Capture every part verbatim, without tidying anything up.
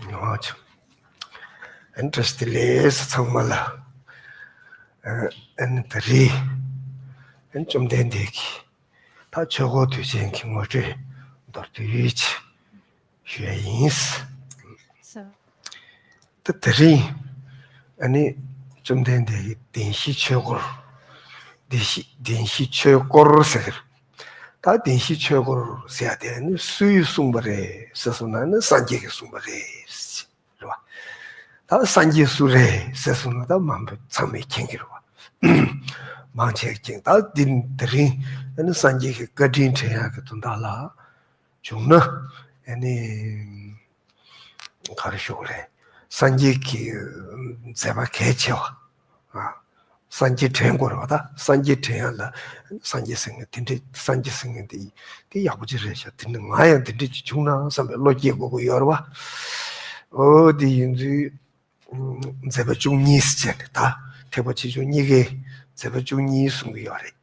ཡོང་བ་བྱུང་། ཨན་བཀྲ་ཤིས་བདེ་ལེགས་ཚང་མ་ལ། ཨན་ད་རེས་ཨན་བཅོམ་ལྡན་འདས་ཀྱིས་ད་ཆོས་འཁོར་དུས་ཆེན་གྱི་ངོ་སྤྲོད་མདོར་བསྡུས་ཞུ་ཡ་ཡིན། ད་དེ་རིང་ཨ་ནི་བཅོམ་ལྡན་འདས་ཀྱི་བདེན་བཞིའི་ཆོས་འཁོར། བདེན་བཞི་བདེན་བཞིའི་ཆོས་འཁོར་ཟེར། ད་བདེན་བཞིའི་ཆོས་འཁོར་ཟེར་ཡ་དེ་ནི་སུས་གསུངས་པ་རེད་ཟེར་སོང་ན་ནི་སངས་རྒྱས་ཀྱིས་གསུངས་པ་རེད། རེད་བ། ད་སངས་རྒྱས་སུ་རེད་ཟེར་སོང་ན་ད་མང་པོ་ཚང་མས་མཁྱེན་གྱི་རེད་བ། མང་ཆེ་མཁྱེན། ད་འདི་དེ་རིང་ཨ་ནི་སངས་རྒྱས་ཀྱི་བཀའ་དྲིན་དྲན་ཡག་གི་དོན་དག་ལ་བྱུང་ན་ཨ་ནི། ག་རེ་ཞུ་དགོས་རེད། སངས་རྒྱས་ཀྱི་མཛད་པ་གལ་ཆེ་བ། ཨ། སངས་རྒྱས་དྲན་དགོས་རེད་བ། ད་སངས་རྒྱས་དྲན་ཡ་ལ་སངས་རྒྱས་ཟེར་མཁན་དེ་འདྲས། སངས་རྒྱས་ཟེར་མཁན་དེ་དེ་ཡག་པོ་ཅིག་རེད་ཤག་དེ་ནི་ང་ཡང་དེ་འདྲས་ཅིག་བྱུང་ན་བསམ་པའི་བློ་སྐྱེ་དགོས་ཀྱི་ཡོད་རེད་བ། འོ་དེ་ཡིན་དུས་མཛད་པ་བཅུ་གཉིས་ཟེར་ནས། ད་ཐེག་པ་ཆེ་ཆུང་གཉིས་ཀའི་མཛད་པ་བཅུ་གཉིས་གསུང་གི་ཡོད་རེད།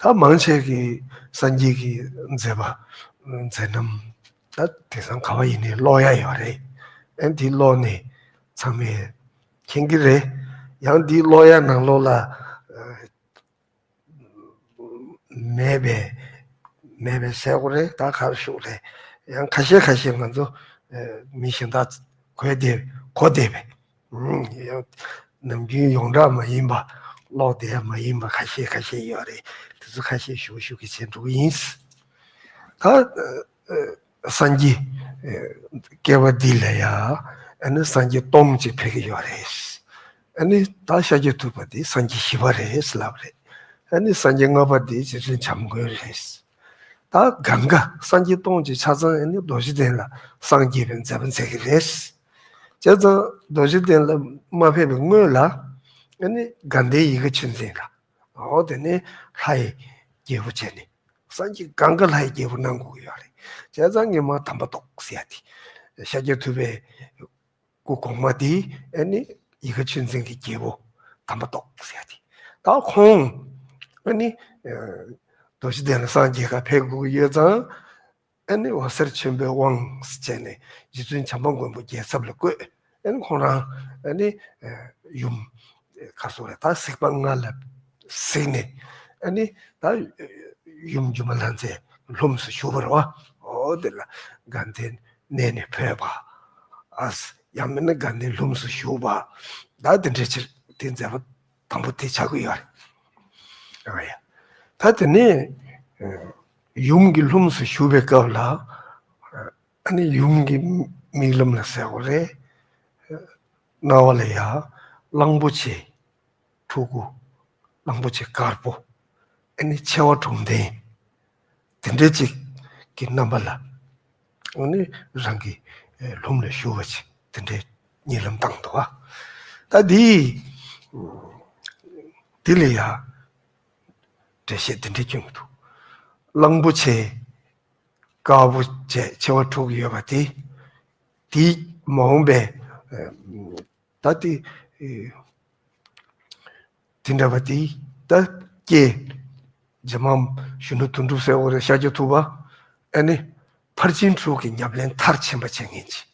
ད་མང་ཆེ་གིས་སངས་རྒྱས་ཀྱི་མཛད་པ་མཛད་རྣམ་ད་དེང་སང་ག་བ་ཡིན་ནའི་ཀློག་ཡ་ཡོད་རེད། ཨ་ནི་དེ་ཀློག་ནས་ཚང་མས་མཁྱེན་གྱི་རེད། ཡང་དེ་ཀློག་ཡ་ནང་ལོགས་ལ་མེད་པའི་མེད་པའི་ཟེར་དགོས་རེད། ད་ག་རེ་ཞུ་དགོས་རེད། ཡང་ཁ་ཤས་ཁ་ཤས་ང་ཚོ་མི་གཞན་དག་གོ་བསྡད་གོ་བསྡད་པའི། ཨུམ། ཡང་ནམ་རྒྱུན་ཡོངས་གྲགས་མ་ཡིན་པ། ཀློག་བསྡད་ཡ་མ་ཡིན་པ་ཁ་ཤས་ཁ་ཤས་ཡོད་རེད། དེ་ཚོ་ཁ་ཤས་ཞུ་ཞུ་གི་བྱས་འགྲོ་གི་ཡིན། ད་ཨ་ཨ་སངས་རྒྱས་ཨ་བསྐལ་པ་འདི་ལ་ཡ་ཨ་ནི་སངས་རྒྱས་སྟོང་གཅིག་ཕེབས་ཀྱི་ཡོད་རེད། ཨ་ནི་ད་ཤཱཀྱ་ཐུབ་པ་འདི་སངས་རྒྱས་བཞི་པ་རེད་ལབ་རེད། ཨ་ནི་སངས་རྒྱས་ལྔ་པ་འདི་རྗེ་བཙུན་བྱམས་མགོན་རེད། ད་གང་ག་སངས་རྒྱས་སྟོང་གཅིག་ཆ་ཚང་ཨ་ནི་རྡོ་རྗེ་གདན་ལ་སངས་རྒྱས་པའི་མཛད་པ་མཛད་ཀྱི་རེད། བྱས་ཙང་རྡོ་རྗེ་གདན་ལ་མ་ཕེབས་པའི་སྔོན་ལ་ཨ་ནི་དགའ་ལྡན་ཡིད་དགའ་ཆོས་འཛིན་ལ། འོ་དེ་ནི་ལྷ་ཡི་རྒྱལ་པོ་བྱས་ནས་སངས་རྒྱས་གང་ག་ལྷ་ཡི་རྒྱལ་པོ་གནང་དགོས་ཀྱི་ཡོད་རེད། བྱས་ཙང་ངས་མ་དམ་པ་ཏོག་ཟེར་ཡ་དེ་ཤཱཀྱ་ཐུབ་པའི་སྐུ་གོང་མ་དེ་ཨ་ནི་ཡིད་དགའ་ཆོས་འཛིན་གྱི་རྒྱལ་པོ་དམ་པ་ཏོག་ཟེར་ཡ་དེ། ད་ཁོང་ཨ་ནི་རྡོ་རྗེ་གདན་ལ་སངས་རྒྱས་ག་ཕེབས་དགོས་ཀྱི་ཡོད་ཙང་། ཨ་ནི་འོད་ཟེར་ཆེན་པོའི་དབང་བྱས་ནས་རྗེ་བཙུན་བྱམས་པ་མགོན་པོ་རྒྱལ་ཚབ་ལ་བསྐོས། ཨ་ནི་ཁོང་རང་ཨ་ནི་ཡུམ་ག་སོགས་རེད། ད་གཟིགས་པ་ལྔ་ལ་གཟིགས་ནས་ཨ་ནི་ད་ཡུམ་སྒྱུ་མ་ལྷ་མཛེས་ལྷུམས་སུ་ཞུགས་པ་རེད་བ། འོ་དེ་ལ་དགའ་ལྡན་གནས་ནས་འཕོས་པ། ཨ་ཡང་མིན་ན་དགའ་ལྡན་ལྷུམས་སུ་ཞུགས་པ། ད་དེ་འདྲའི་ཕྱིར་དེ་མཛད་པ་དང་པོ་དེ་ཆགས་ཀྱི་ཡོད་རེད། ཨ་ཡ། ད་དེ་ནས་ཡུམ་གྱི་ལྷུམས་སུ་ཞུགས་པའི་སྐབས་ལ་ཨ་ནི་ཡུམ་གྱི་མིག་ལམ་ལ་ཟེར་དགོས་རེད། རྣ་བ་ལ་ཡ་གླང་པོ་ཆེ་ཕྲུ་གུ། གླང་པོ་ཆེ་དཀར་པོ། ཨ་ནི་མཆེ་བ་དྲུག་ལྡན། དེ་འདྲའི་ཅིག་གི་རྣམ་པ་ལ་ཨ་ནི་རང་གི་ལྷུམས་ལ་ཞུགས་པ་ཅིག་དེ་འདྲའི་གཉིད་ལམ་བཏང་འདུག་བ། ད་འདི་འདི་ལ་ཡ་འགྲེལ་བཤད་དེ་འདྲའི་སྐྱོན་གྱི་འདུག་གླང་པོ་ཆེ་དཀར་པོ་བཅས་མཆེ་བ་དྲུག་ཡོད་པ་དེ། དེའི་མ་འོངས་པའི་ད་དེ་དེ་འདྲ་བ་དེ་ད་སྐྱེ། རྗེ་མ་གཞོན་ནུ་དོན་གྲུབ་ཟེར་བ་རེད། ཤཱཀྱ་ཐུབ་པ། ཨ་ནི་ཕར་ཕྱིན་དྲུག་གི་ཉམས་ལེན་མཐར་ཕྱིན་པ་བྱེད་མཁན་ཅིག་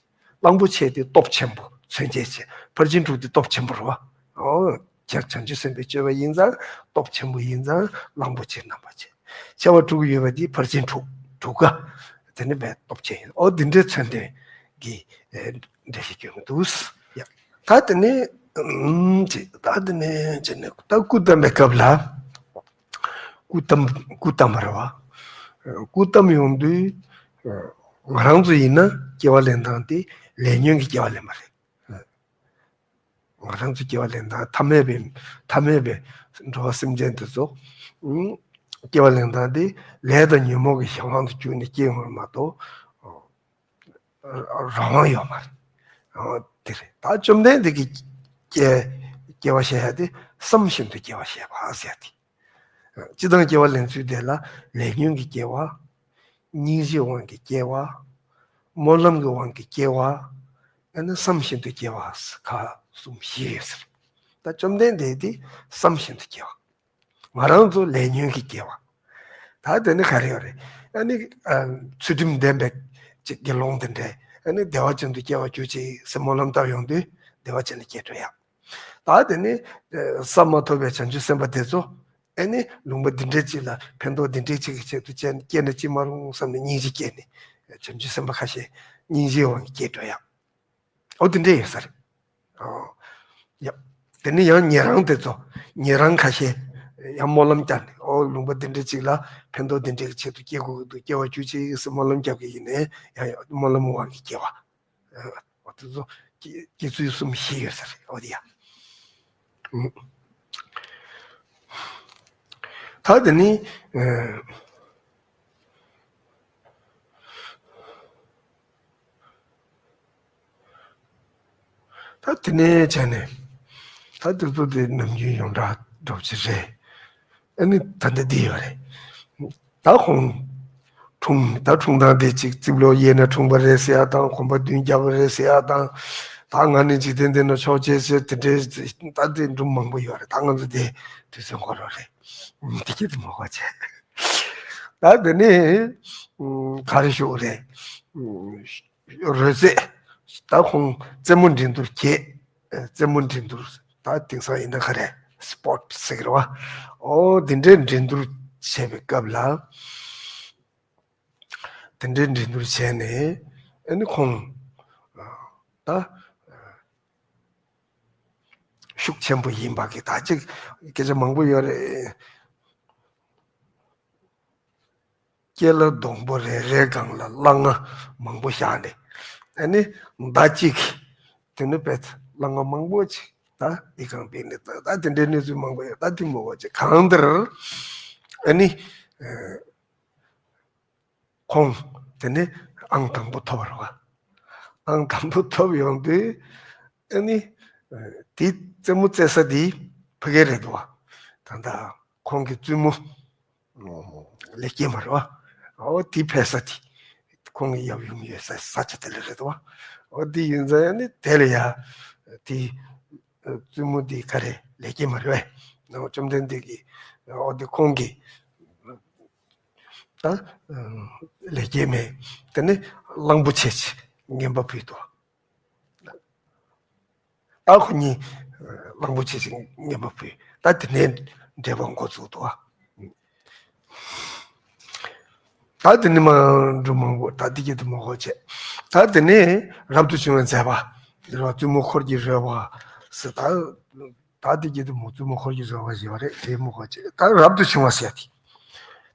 གླང་པོ་ཆེ་དེ་སྟོབས་ཆེན་པོ་མཚོན་བྱེད་ཅིག་ཕར་ཕྱིན་དྲུག་དེ་སྟོབས་ཆེན་པོ་རེད་བ། ཨོ། ཁྱེད་བྱང་ཆུབ་སེམས་དཔའི་སྤྱོད་པ་ཡིན་ཙང་སྟོབས་ཆེན་པོ་ཡིན་ཙང་གླང་པོ་ཆེ་རྣམ་པ་ཆེ། མཆེ་བ་དྲུག་ཡོད་པ་འདི་ཕར་ཕྱིན་དྲུག་དྲུག་ག་དེ་ནི་བས་སྟོབས་ཆེན་ཡིན། ཨོ་འདི་འདྲའི་མཚོན་དོན་གྱི་འགྲེལ་བཤད་སྐྱོན་གྱི་འདུག་ཡ། ད་དེ་ནས་ཨུམ་ཅེ་ད་དེ་ནས་ཅེ་ནས་ད་སྐུ་བལྟམས་པའི་སྐབས་ལ་སྐུ་བལྟམས་སྐུ་བལྟམས་པ་རེད་བ། སྐུ་བལྟམས་ཡོང་དུས་ང་རང་ཚོ་ཡིན་ན་སྐྱེ་བ་ལེན་སྟངས་དེ་ལས་ཉོན་གྱི་སྐྱེ་བ་ལེན་པ་རེད། ང་རང་ཚོ་སྐྱེ་བ་ལེན་སྟངས་ཐ་མལ་པའི་ཐ་མལ་པའི་འགྲོ་བ་སེམས་ཅན་དེ་ཚོ་ཨུམ་སྐྱེ་བ་ལེན་སྟངས་དེ་ལས་དང་ཉོན་མོངས་ཀྱི་གཞན་དབང་དུ་གྱུར་ནས་སྐྱེ་ཡོང་བ་མ་གཏོགས་རང་དབང་ཡོད་མ་རེད། ཨོ་དེ་རེད། ད་བཅོམ་ལྡན་འདས་ཀྱིས་སྐྱེ་སྐྱེ་བ་བཤད་ཡ་དེ་བསམ་བཞིན་དུ་སྐྱེ་བ་བཤད་པ་ཟེར་ཡ་དེ། སྤྱིར་བཏང་སྐྱེ་བ་ལེན་ཚུལ་དེ་ལ་ལས་ཉོན་གྱི་སྐྱེ་བ། སྙིང་རྗེའི་དབང་གིས་སྐྱེ་བ། སྨོན་ལམ་གྱི་དབང་གིས་སྐྱེ་བ། ཨ་ནི་བསམ་བཞིན་དུ་སྐྱེ་བ་ཁག་གསུམ་བཞི་ཡོད་ཟེར། ད་བཅོམ་ལྡན་འདས་དེ་བསམ་བཞིན་དུ་སྐྱེ་བ། ང་རང་ཚོ་ལས་ཉོན་གྱིས་སྐྱེ་བ། ད་དེ་ནི་ག་རེ་ཡོད་རེད། ཨ་ནི་ཚུལ་ཁྲིམས་ལྡན་པའི་ ཅིག་དགེ་སློང་དེ་འདྲས་ཨ་ནི་བདེ་བ་ཅན་དུ་སྐྱེ་བར་གྱུར་ཅིག་ཟེར་སྨོན་ལམ་བཏབ་ཡོང་དུས་བདེ་བ་ཅན་ལ་སྐྱེ་འགྲོ་ཡག་ད་དེ་ནི་ཨ་བསམ་མ་ཐག་པའི་བྱང་ཆུབ་སེམས་དཔའ་དེ་ཚོ་ཨ་ནི་ལུང་པ་འདི་འདྲས་ཅིག་ལ་ཕན་ཐོགས་འདི་འདྲས་ཅིག་གི་ཆེད་དུ་སྐྱེ་སྐྱེ་ན་ཅི་མ་རུང་བསམ་ནས་སྙིང་རྗེ་སྐྱེས་ནས་བྱང་ཆུབ་སེམས་དཔའ་ཁ་ཤས་སྙིང་རྗེའི་དབང་གིས་སྐྱེ་འགྲོ་ཡག་འོ་དེ་འདྲས་ཡོད་ས་རེད། ཨོ། ཡ། དེ་ནི་ཡང་ཉེ་རང་དེ་ཚོ་ཉེ་རང་ཁ་ཤས་ཡང་སྨོན་ལམ་བརྒྱབ་ནས་ཨོ་ལུང་པ་འདི་འདྲ་ཅིག་ལ་ཕན་ཐོགས་འདི་འདྲའི་ཆེད་དུ་སྐྱེ་དགོས་ཀྱི་འདུག་སྐྱེ་བ་བཅུ་གཅིག་ཟེར་སྨོན་ལམ་བརྒྱབ་ཀྱི་ཡིན་ནའི་ཡང་ཡང་སྨོན་ལམ་དབང་གིས་སྐྱེ་བ། ཨོ་དེ་ཚོ་སྐྱེ་སྐྱེ་ཚུལ་གསུམ་བཞི་ཡོད་ས་རེད་ཨོ་དེ་ཡ། ད་དེ་ནི། ད་དེ་ནས་བྱས་ནས་ད་དེ་ཚོ་དེ་ནམ་རྒྱུན་ཡོངས་གྲགས་འདྲ་པོ་ཅིག་རེད། ཨ་ནི་ད་ལྟ་འདི་ཡོད་རེད། ད་ཁོང་འཁྲུངས་ད་འཁྲུངས་སྟངས་དེ་ཅིག་རྩིབ་ལོགས་གཡས་ནས་འཁྲུངས་པ་རེད་ཟེར་ཡག་དང་གོམ་པ་བདུན་བརྒྱབ་པ་རེད་ཟེར་ཡག་དང་། ད་ང་ནི་འཇིག་རྟེན་འདི་ན་ཕྱོགས་ཆེ་ཟེར་དེ་འདྲའི་ད་དེ་སྒྲུང་མང་པོ་ཡོད་རེད། ད་ང་ཚོ་དེ་དུས་ཚོད་འགོར་བ་རེད། དེ་གི་དེ་མ་གོ་བྱས། ད་དེ་ནས་ག་རེ་ཞུ་དགོས་རེད། རོལ་རྩེད། ད་ཁོང་རྩེད་མོ་འགྲན་བསྡུར་བྱེད། རྩེད་མོ་འགྲན་བསྡུར་ད་དེང་སང་ཡིན་ན་ག་རེ་སི་པོར་ཊི་ཟེར་གི་རེད་བ། ཨོ་དེ་འདྲའི་འགྲན་བསྡུར་བྱེད་པའི་སྐབས་ལ། དེ་འདྲའི་འགྲན་བསྡུར་བྱས་ནས་ཨ་ནི་ཁོང་ད་ཤུགས་ཆེན་པོ་ཡིན་པ་གི་ད་ཅིག་སྐད་ཆ་མང་པོ་ཡོད་རེད། སྐེ་ལ་སྡོང་པོ་རེ་རེའི་སྒང་ལ་སླ་ང་མང་པོ་བཞག་ནས་ཨ་ནི་མདའ་གཅིག་དེ་ནི་བས་སླ་ང་མང་པོ་ཅིག་ད་འདི་སྒང་བས་ནི་ད་ད་དེ་འདྲའི་གནས་ཚུལ་མང་པོ་ཡོད། ད་དེ་མོ་བ་ཅིག་གང་ལྟར་ཨ་ནི་ཁོང་དེ་ནི་ཨང་དང་པོ་ཐོབ་པ་རེད་བ། ཨང་དང་པོ་ཐོབ་ཡོང་དུས་ཨ་ནི་དེ་རྩེད་མོ་རྩེ་ས་དེ་ཕ་གི་རེད་འདུག་བ། ད་ལྟ་ཁོང་གི་བཙུན་མོ་ལས་སྐྱེས་མ་རེད་བ། ཨོ་དེ་ཕེབས་ས་དེ་ཁོང་གི་ཡབ་ཡུམ་ཡོད་ས་ས་ཆ་དེ་ལ་རེད་འདུག་བ། ཨོ་དེ་ཡིན་ཙང་ཨ་ནི་དེ་ལ་ཡ་དེ་བཙུན་མོ་དེ་ག་རེ་ལས་སྐྱེས་མ་རེད་བས། ནང་བཅོམ་ལྡན་འདས་ཀྱིས་ཨོ་དེ་ཁོང་གི་ད་ལས་སྐྱེས་མེད། དེ་ནས་གླང་པོ་ཆེ་ཆེ་རྔན་པ་ཕུལ་ཏོ། ད་ཁོ་གཉིས་གླང་པོ་ཆེ་ཆེ་རྔན་པ་ཕུལ། ད་དེ་ནས་འབྲེལ་བ་འགོ་བཙུགས་ཏོ། ད་དེ་ནས་མ་འགྲོ་མང་པོ་ད་དེ་གྱད་དུ་མ་གོ་བྱས། ད་དེ་ནས་རབ་ཏུ་བྱུང་བའི་མཛད་པ། འདིར་བ་བཙུན་མོ་འཁོར་གྱིས་རོལ་བ་ཟེར་ད། ད་དེ་གྱད་དུ་མོ་བཙུན་མོ་འཁོར་གྱིས་རོལ་བ་ཞེས་པ་རེད་དེ་མ་གོ་བྱས། ད་རབ་ཏུ་བྱུང་བ་ཟེར་ཏེ།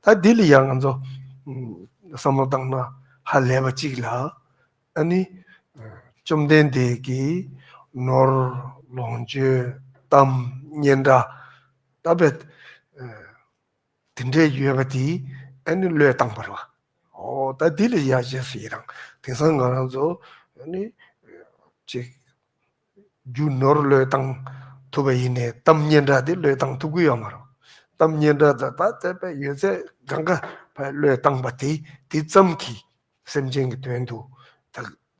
ད་འདི་ལ་ཡང་ང་ཚོ་བསམ་བློ་བཏང་ན་ཧ་ལས་པ་གཅིག་ལ། ཨ་ནི། བཅོམ་ལྡན་འདས་ཀྱི་ནོར་ལོངས་སྤྱོད་གཏམ་སྙན་གྲགས་ད་བས། དེ་འདྲས་ཡོད་པ་དེ་ཨ་ནི་བློས་བཏང་བ་རེད་བ། ཨོ་ད་འདི་ལ་ཡ་རྗེས་སུ་ཡི་རང་དེང་སང་ང་རང་ཚོ་ཨ་ནི། ཅིག་རྒྱུ་ནོར་བློས་བཏང་ཐུབ་པ་ཡིན་ནའི་གཏམ་སྙན་གྲགས་དེ་བློས་བཏང་ཐུབ་ཀྱི་ཡོད་མ་རེད། གཏམ་སྙན་གྲགས་ད་ད་ལྟ་བས་ཡོད་ཚད་གང་ག་བས་བློས་བཏང་པ་དེ་དེ་ཙམ་གྱིས། སེམས་ཅན་གྱི་དོན་དུ་ད་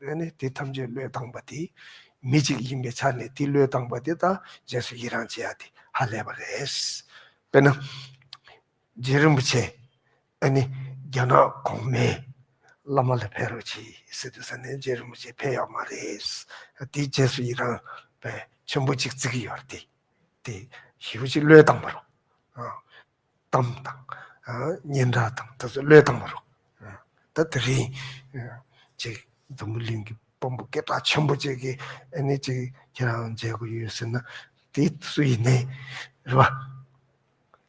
ཨ་ནི་དེ་ཐམས་ཅད་བློས་བཏང་པ་དེ་མི་གཅིག་ཡིན་པའི་ཆ་ནས་དེ་བློས་བཏང་པ་དེ་ད་རྗེས་སུ་ཡི་རང་བྱེད་ཡ་དེ་ཧ་ལས་པ་རེད། དཔེར་ན་རྗེ་རིན་པོ་ཆེ་ཨ་ནི་རྒྱ་ནག་གོང་མའི་བླ་མ་ལ་ཕེབས་རོགས་གྱིས་ཟེར་དུས་ས་ནས་རྗེ་རིན་པོ་ཆེ་ཕེབས་ཡོད་མ་རེད། དེ་རྗེས་སུ་ཡི་རང་བས་ཆེན་པོ་གཅིག་བརྩི་གི་ཡོད་རེད་དེ། དེ་ཞེ་པོ་ཅིག་བློས་བཏང་པ་རེད། གཏམ་དང་། སྙན་གྲགས་དང་དེ་ཚོ་བློས་བཏང་བ་རེད། ད་དེ་རིང་ཅིག་འཛམ་བུ་གླིང་གི་དཔོན་པོ་སྐད་གྲགས་ཆེན་པོ་ཅིག་གིས་ཨ་ནི་ཅིག་ཁྱེད་རང་མཇལ་དགོས་ཡོད་ཟེར་ན་དེ་སུ་ཡིན་ནའི་རེད་བ།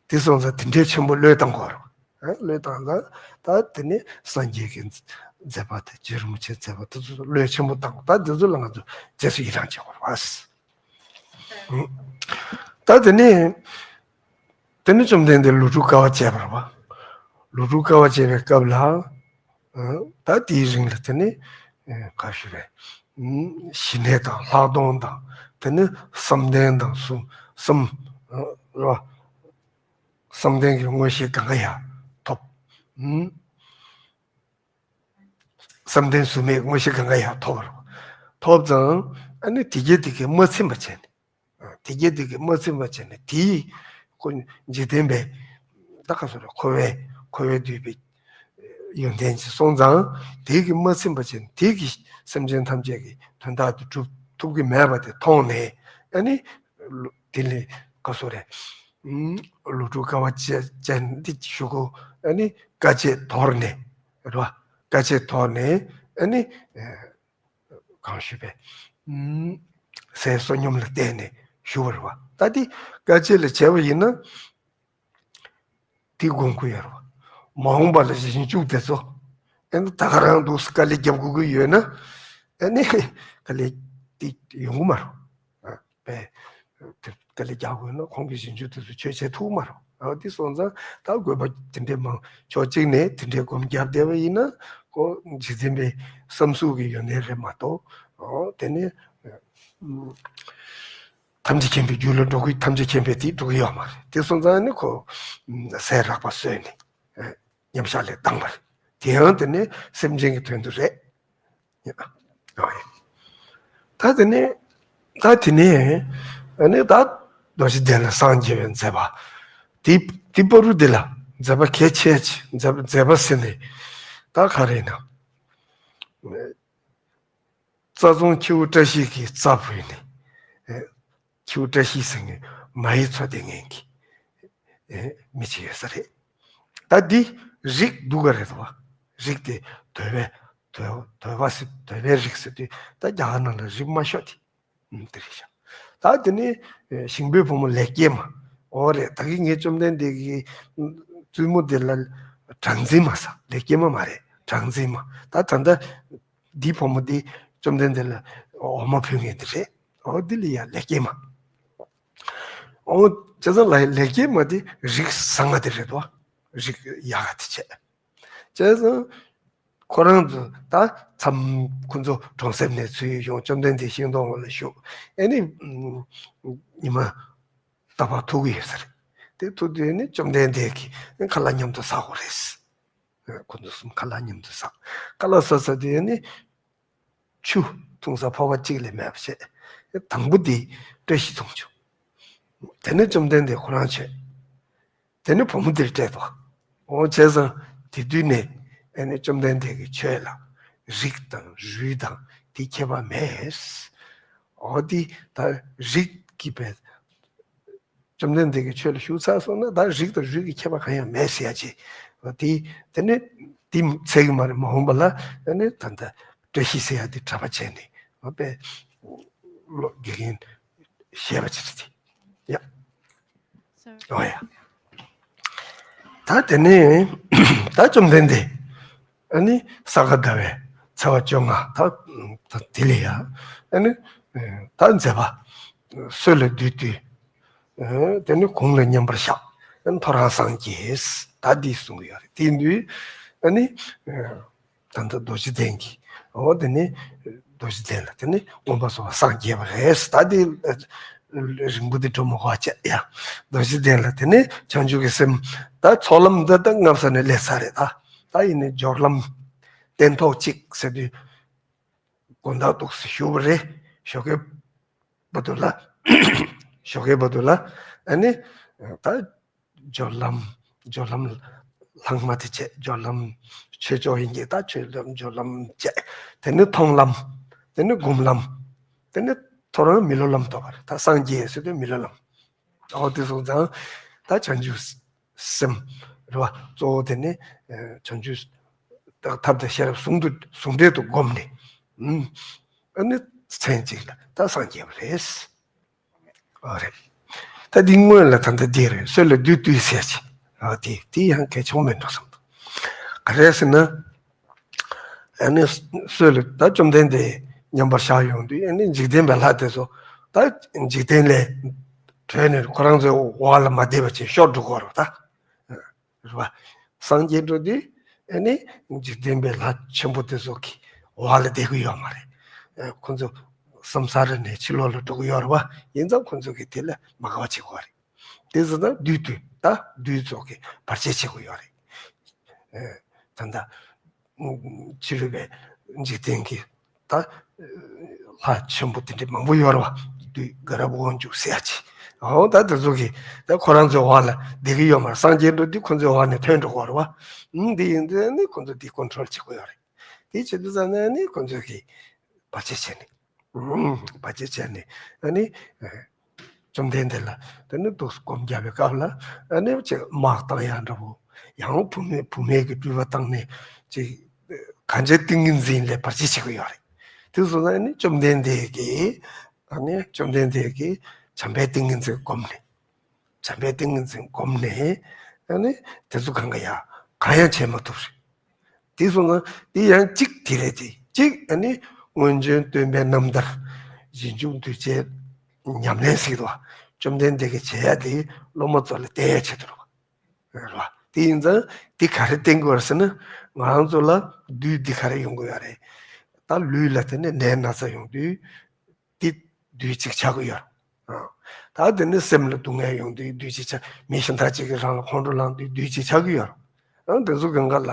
དེ་སོང་ཙང་དེ་འདྲའི་ཆེན་པོ་བློས་བཏང་དགོས་རེད། བློས་བཏང་ཙང་ད་དེ་ནི་སངས་རྒྱས་ཀྱི་མཛད་པ་དང་རྗེ་རིན་པོ་ཆེའི་མཛད་པ་དེ་ཚོ་བློས་ཆེན་པོ་བཏང་ད་དེ་ཚོ་ལ་ང་ཚོ་རྗེས་སུ་ཡི་རང་བྱེད་དགོས་རེད་བ། ད་དེ་ནས་དེ་ནས་བཅོམ་ལྡན་འདས་ལོ་དྲུག་དཀའ་བ་སྤྱད་པ་རེད་བ། ལོ་དྲུག་དཀའ་བ་སྤྱད་པའི་སྐབས་ལ། ད་དེའི་རིང་ལ་དེ་ནས་ག་ཞུ་རེད། ཞི་གནས་དང་ལྷག་མཐོང་དང་དེ་ནས་བསམ་གཏན་དང་གསུམ་གསུམ་རེད་བ། བསམ་གཏན་གྱི་མངོན་ཤེས་གང་ག་ཡང་ཐོབ། བསམ་གཏན་ཟུར་མོའི་མངོན་ཤེས་གང་ག་ཡང་ཐོབ་པ་རེད། ཐོབ་ཙང་ཨ་ནི་དེ་གས་དེ་གས་མ་ཚིམ་པ་བྱས་ནས། དེ་གས་དེ་གས་མ་ཚིམ་པ་བྱས་ནས་དེའི་ཁོ་འཇིག་རྟེན་པའི་ད་ག་སོ་རེད་འཁོར་བའི་འཁོར་བའི་འདུས་པའི་ ཡོན་ཏན་ཅིག་སོང་ཙང་། དེ་གིས་མ་ཚིམ་པ་བྱས་ནས་དེ་གིས་སེམས་ཅན་ཐམས་ཅད་ཀྱི་དོན་དག་དེ་སྒྲུབ་ཐུབ་ཀྱི་མེད་པ་དེ་མཐོང་ནས། ཨ་ནི་ལོ་དེ་ལས་ག་སོ་རེད། ཨུམ། ལོ་དྲུག་དཀའ་བ་སྤྱད་སྤྱད་འདི་ཞུ་གོ། ཨ་ནི་དཀའ་སྤྱད་དོར་ནས་རེད་བ། དཀའ་སྤྱད་དོར་ནས། ཨ་ནི་ཨ་གང་ཞུས་པས། ཨུམ། ཟས་བསོད་སྙོམས་ལ་བརྟེན་ནས་ཞུ་བ་རེད་བ། ད་འདི་དཀའ་སྤྱད་ལ་བྱས་པ་ཡིན་ན། དེ་སྒོམ་དགོས་ཡོད་རེད་བ། མ་འོངས་པ་ལ་ཞིང་ཕྱུགས་དེ་ཚོ། ཨ་ནི་ད་ག་རང་འདུག་སེ་དཀའ་ལས་རྒྱབ་དགོས་ཀྱི་ཡོད་ན། ཨ་ནི་དཀའ་ལས་དེ་ཡོང་གི་མ་རེད། ཨ་པས། དེ་དཀའ་ལས་རྒྱག་དགོས་ན་ཁོང་གི་ཞིང་ཕྱུགས་དེ་ཚོ་ཆོས་བྱེད་ཐུབ་མ་རེད། ཨ་དེ་སོང་ཙང་ད་དགོས་པ་དེ་འདྲའི་མང་ཕྱོགས་གཅིག་ནས་དེ་འདྲའི་སྒོམ་རྒྱབ་བསྡད་པ་ཡིན་ན། ཁོ་འཇིག་རྟེན་པའི་བསམ་གཟུགས་ཀྱི་ཡོན་ཏན་རེད་མ་གཏོགས། ཨོ་དེ་ནི། ཐམས་ཅད་མཁྱེན་པའི་རྒྱུད་ལ་འགྲོ་གི། ཐམས་ཅད་མཁྱེན་པའི་དེ་འགྲོ་གི་ཡོད་མ་རེད། དེ་སོང་ཙང་ནི་ཁོ་ཟས་རགས་པ་ཟོས་ནས་མཉམ་བཞག་ལ་བཏང་བ་རེད། དེ་ཡང་དེ་ནི་སེམས་ཅན་གྱི་དོན་དུ་རེད། ད་དེ་ནི་ད་དེ་ནི་ཨ་ནི་ད་རྡོ་རྗེ་གདན་ལ་སངས་རྒྱས་པའི་མཛད་པ་དེ། དེ་བར་དུ་དེ་ལ་མཛད་པ་གལ་ཆེ་ཆེ། མཛད་པ་མཛད་པ་ཟེར་ནས་ད་ག་རེ་ཡིན་ན། རྩ་རྫོང་ཁྱེའུ་བཀྲ་ཤིས་ཀྱི་རྩ་བོད་ནས། ཨེ། ཁྱེའུ་བཀྲ་ཤིས་ཟེར་མཁན་མ་ཧེ་མཚོ་སྡེ་ངན་གྱི། ཨེ། མི་ཅིག་ཡོད་ས་རེད། ད་འདི་རིགས་སྡུག་ག་རེད་བ། རིགས་དེ་དོལ་པའི། དོལ་དོལ་པ་ཟེར། དོལ་པའི་རིགས་ཟེར་དུས་ད་རྒྱ་གར་ནང་ལ་རིགས་དམའ་ཤོས་དེ། ཨུམ། དེ་རེད་ཤག་ད་དེ་ནི་ཨེ་ཞིང་པའི་བུ་མོ་ལེགས་སྐྱེས་མ། འོ་རེད། ད་གིན་ངས་བཅོམ་ལྡན་འདས་ཀྱི་བཙུན་མོ་དེ་ལ་གྲངས་འཛིན་མ་ཟེར། ལེགས་སྐྱེས་མ་མ་རེད། གྲངས་འཛིན་མ། ད་ད་ལྟ་འདིའི་བུ་མོ་འདི་བཅོམ་ལྡན་འདས་ལ་འོ་མ་ཕུལ་མཁན་དེ་རེད། འོ་འདི་ལ་ཡ་ལེགས་སྐྱེས་མ། འོ་བྱས་ཙང་ལ་ལེགས་སྐྱེས་མ་དེ་རིགས་བཟང་ང་དེ་རེད་དོ། རིགས་ཡག་ག་དེ་བྱས། བྱས་ཙང་ཁོ་རང་ཚོ་ད་མཚམས་ཁོ་ཚོ་གྲོང་གསེབ་ནས་ཚུར་ཡོང་། བཅོམ་ལྡན་འདས་ཤིང་སྡོང་ལ་བཞུགས། ཨེ་ནི་ཉི་མ་རྟག་པར་ཐུག་གི་ཡོད་ས་རེད། དེ་ཐུག་དུས་ནི་བཅོམ་ལྡན་འདས་ཀྱིས་ཁ་ལག་མཉམ་དུ་ཟ་དགོས་རེད། ཁོ་ཚོ་གསུམ་ཁ་ལག་མཉམ་དུ་ཟ། ཁ་ལག་ཟ་ཟ་དུས་ནི་ཆུ་འཐུང་ས་ཕོར་པ་གཅིག་ལས་མེད་པ་བྱས། དང་པོ་དེ་བཀྲ་ཤིས་འཐུང་བྱུང་། དེ་ནས་བཅོམ་ལྡན་འདས་ཁོ་རང་མཆོད། དེ་ནས་བུ་མོ་དེར་སྤྲད་དོ། འོ་བྱས་ཙང་དེ་དུས་ནས་ཨེ་ནི་བཅོམ་ལྡན་འདས་ཀྱི་ཆོས་ལ་རིགས་དང་རུས་དང་དེ་ཁྱད་པར་མེད། འོ་དེ་ད་རིགས་ཀྱི་བས། བཅོམ་ལྡན་འདས་ཀྱི་ཆོས་ལ་ཞུགས་ཚར་སོང་ན་ད་རིགས་དང་རུས་ཀྱི་ཁྱད་པར་གང་ཡང་མེད་ཟེར་ཡ་ཅིག་དེ་དེ་ནི་དེ་ཚད་ཀྱི་མ་རེད། མ་འོངས་པ་ལ་ཨ་ནི་ད་ལྟ་བཀྲ་ཤིས་ཟེར་ཡ་དེ་གྲྭ་པ་བྱས་ནས་འོ་དཔེ་བློ་དགེ་རྒན་ཞེས་པ་ཅིག་རེད་དེ། ཡ། འོ་ཡ། ད་དེ་ནས་ད་བཅོམ་ལྡན་འདས་ཨ་ནི་ས་ག་ཟླ་བའི་ཚེས་པ་བཅོ་ལྔ་ད་ད་དེ་ལ་ཡ་ཨ་ནི་ད་མཛད་པ་སྲོད་ལ་བདུད་བཏུལ། ཨེ། དེ་ནི་གུང་ལ་མཉམ་པར་བཞག་ཨེ། ཐོ་རངས་སངས་རྒྱས། ད་འདི་གསུང་གི་ཡོད་རེད། དེ་དུས་ཨ་ནི་ཨེ། ད་ལྟ་རྡོ་རྗེ་གདན་གྱི་འོ་དེ་ནི་རྡོ་རྗེ་གདན་ལ་དེ་ནི་མངོན་པར་རྫོགས་པར་སངས་རྒྱས་པ་རེད། ད་འདི་རིང་པོ་འདི་འགྲོ་མི་དགོས་བྱས་ཡ། རྡོ་རྗེ་གདན་ལ་དེ་ནི་བྱང་ཆུབ་ཀྱི་སེམས། ད་ཚོགས་ལམ་འདི་ད་སྔ་ས་ནས་སླེབས་ཚར་རེད། ད་ད་ཡིན་ནི་སྦྱོར་ལམ་སྟན་ཐོག་གཅིག་ཟེར་དུས། དགོན་བདག་འདུག་སེ་བཞུགས་པ་རེད། ཞོགས་ཀའི་བར་དུ་ལ། ཞོགས་ཀའི་བར་དུ་ལ། ཨ་ནི། ད་སྦྱོར་ལམ། སྦྱོར་ལམ་ལྷག་མ་དེ་བྱས། སྦྱོར་ལམ་ཆོས་མཆོག་ཡིན་གྱི་ད་ཆོས་ལམ་སྦྱོར་ལམ་བྱས། དེ་ནི་མཐོང་ལམ། དེ་ནི་སྒོམ་ལམ། དེ་ནི་ཐོ་རངས་མི་སློབ་ལམ་ཐོབ་པ་རེད། ད་སངས་རྒྱས་ཟེར་དུས་མི་སློབ་ལམ། འོ་དེ་སོང་ཙང་ད་བྱང་ཆུབ་སེམས་རེད་བ། གཙོ་བོ་དེ་ནི་ཨ་བྱང་ཆུབ་ཐབས་དང་ཤེས་རབ་ཟུང་དུ་ཟུང་འབྲེལ་དུ་བསྒོམས་ནས། ཨུམ། ཨ་ནི་མཚན་གཅིག་ལ་ད་སངས་རྒྱས་པ་རེད། འོ་རེད། ད་འདི་སྔོན་ལ་ད་ལྟ་འདི་རེད། སྲོད་ལ་བདུད་བཏུལ་ཟེར་ཅིག་འོ་དེ་དེ་ཡང་གལ་ཆེན་པོ་མེད་འགྲོ་བསམ་འདུག་ག་རེ་ཟེར་ན། ཨ་ནི་སྲོད་ལ་ད་བཅོམ་ལྡན་འདས་མཉམ་པར་བཞག་ཡོང་དུས་ཨ་ནི་འཇིག་རྟེན་པའི་ལྷ་དེ་ཚོ་ད་འཇིག་རྟེན་ལས་གྲོལ་ནས་ཁོ་རང་ཚོའི་འོག་ལ་མ་བསྡད་པ་བྱས་ཤོར་འགྲོ་གི་ཡོད་རེད་ད། རེད་བ། སངས་རྒྱས་འགྲོ་དུས་ཨ་ནི་འཇིག་རྟེན་པའི་ལྷ་ཆེན་པོ་དེ་ཚོ་གི་འོག་ལ་བསྡད་ཀྱི་ཡོད་མ་རེད། ཁོ་ཚོ་སམ་ས་ར་ནས་ཕྱི་ལོགས་ལ་འགྲོ་གི་ཡོད་རེད་བ། ཡིན་ཙང་ཁོ་ཚོ་གི་དེ་ལ་མ་དགའ་བ་བྱེད་ཀྱི་ཡོད་རེད། དེ་ཚོ་ད་བདུད་བཏུལ། ད་བདུད་ཚོ་གི་བར་ཆད་བྱེད་ཀྱི་ཡོད་རེད། ཨེ། ད་ལྟ་ཕྱི་རོལ་པའི་འཇིག་རྟེན་གྱི་ད་ལྷ་ཆེན་པོ་དེ་འདྲ་མང་པོ་ཡོད་རེད་བ། བདུད་དགའ་རབ་དབང་ཕྱུག་ཟེར་ཡ་ཅིག་འོ་ད་དེ་ཚོ་གི་ད་ཁོ་རང་ཚོའི་འོག་ལ་བསྡད་ཀྱི་ཡོད་མ་རེད། སངས་རྒྱས་འགྲོ་དུས་ཁོ་ཚོའི་འོག་ནས་ཐོན་འགྲོ་གི་ཡོད་རེད་བ། ཨུམ་འདི་ཡིན་དུས་ནི་ཁོ་ཚོ་འདི་ཀོན་ཊོལ་བྱེད་དགོས་ཡོད་རེད། དེ་བྱེད་དུས་ཙང་ནས་ནི་ཁོ་ཚོས་གི་བར་ཆད་བྱས་ནས། ཨུམ་བར་ཆད་བྱས་ནས་ཨ་ནི། བཅོམ་ལྡན་འདས་ལ་དེ་ནི་འདུག་སྒོམ་རྒྱབ་པའི་སྐབས་ལ་ཨ་ནི་ཅིག་དམག་བཏང་ཡག་འདྲ་བོ། ཡང་བུད་མེད་བུད་མེད་ཀྱི་སྤྲུལ་པ་བཏང་ནས་ཅིག་གངས་ཅན་ཏིང་ངེ་འཛིན་ལ་བར་ཆད་བྱེད་ཀྱི་ཡོད་རེད། དེ་སོང་ཙང་ཨ་ནི་བཅོམ་ལྡན་འདས་ཀྱིས་ཨ་ནི་བཅོམ་ལྡན་འདས་ཀྱིས་བྱམས་པའི་ཏིང་ངེ་འཛིན་བསྒོམས་ནས། བྱམས་པའི་ཏིང་ངེ་འཛིན་བསྒོམས་ནས་ཨ་ནི་དེ་ཚོ་གང་ག་ཡང་གང་ཡང་བྱེད་མ་ཐུབ་རེད། དེ་སོང་ཙང་དེ་ཡང་གཅིག་དེ་རེད་དེ། གཅིག་ཨ་ནི་སྔོན་བྱོན་སྟོན་པའི་རྣམ་ཐར་རྗེས་འཇུག་གདུལ་བྱའི་ཉམས་ལེན་ཟེར་དུས་བཅོམ་ལྡན་འདས་ཀྱིས་བྱེད་ཡ་དེ་སློབ་མ་ཚོ་ལ་བསྟན་ཡ་ཆེད་དུ་རེད་བ། རེད་བ། དེ་ཡིན་ཙང་དེ་ག་རེ་བསྟན་དགོས་རེད་ཟེར་ན། ང་རང་ཚོ་ལ་བདུད་འདི་ག་རེ་ཡོང་གི་ཡོད་རེད། ད་ལུས་ལ་དེ་ནས་ནད་ན་ཚ་ཡོང་དུས། དེ་བདུད་ཅིག་ཆགས་ཀྱི་ཡོད། ད་དེ་ནི་སེམས་ལ་སྡུག་བསྔལ་ཡོང་དུས་བདུད་ཅིག་ཆགས། མི་གཞན་དག་ཅིག་གིས་རང་ལ་ཁོང་ཁྲོ་ལངས་དུས་བདུད་ཅིག་ཆགས་ཀྱི་ཡོད། ཨང་དེ་ཚོ་གང་ག་ལ་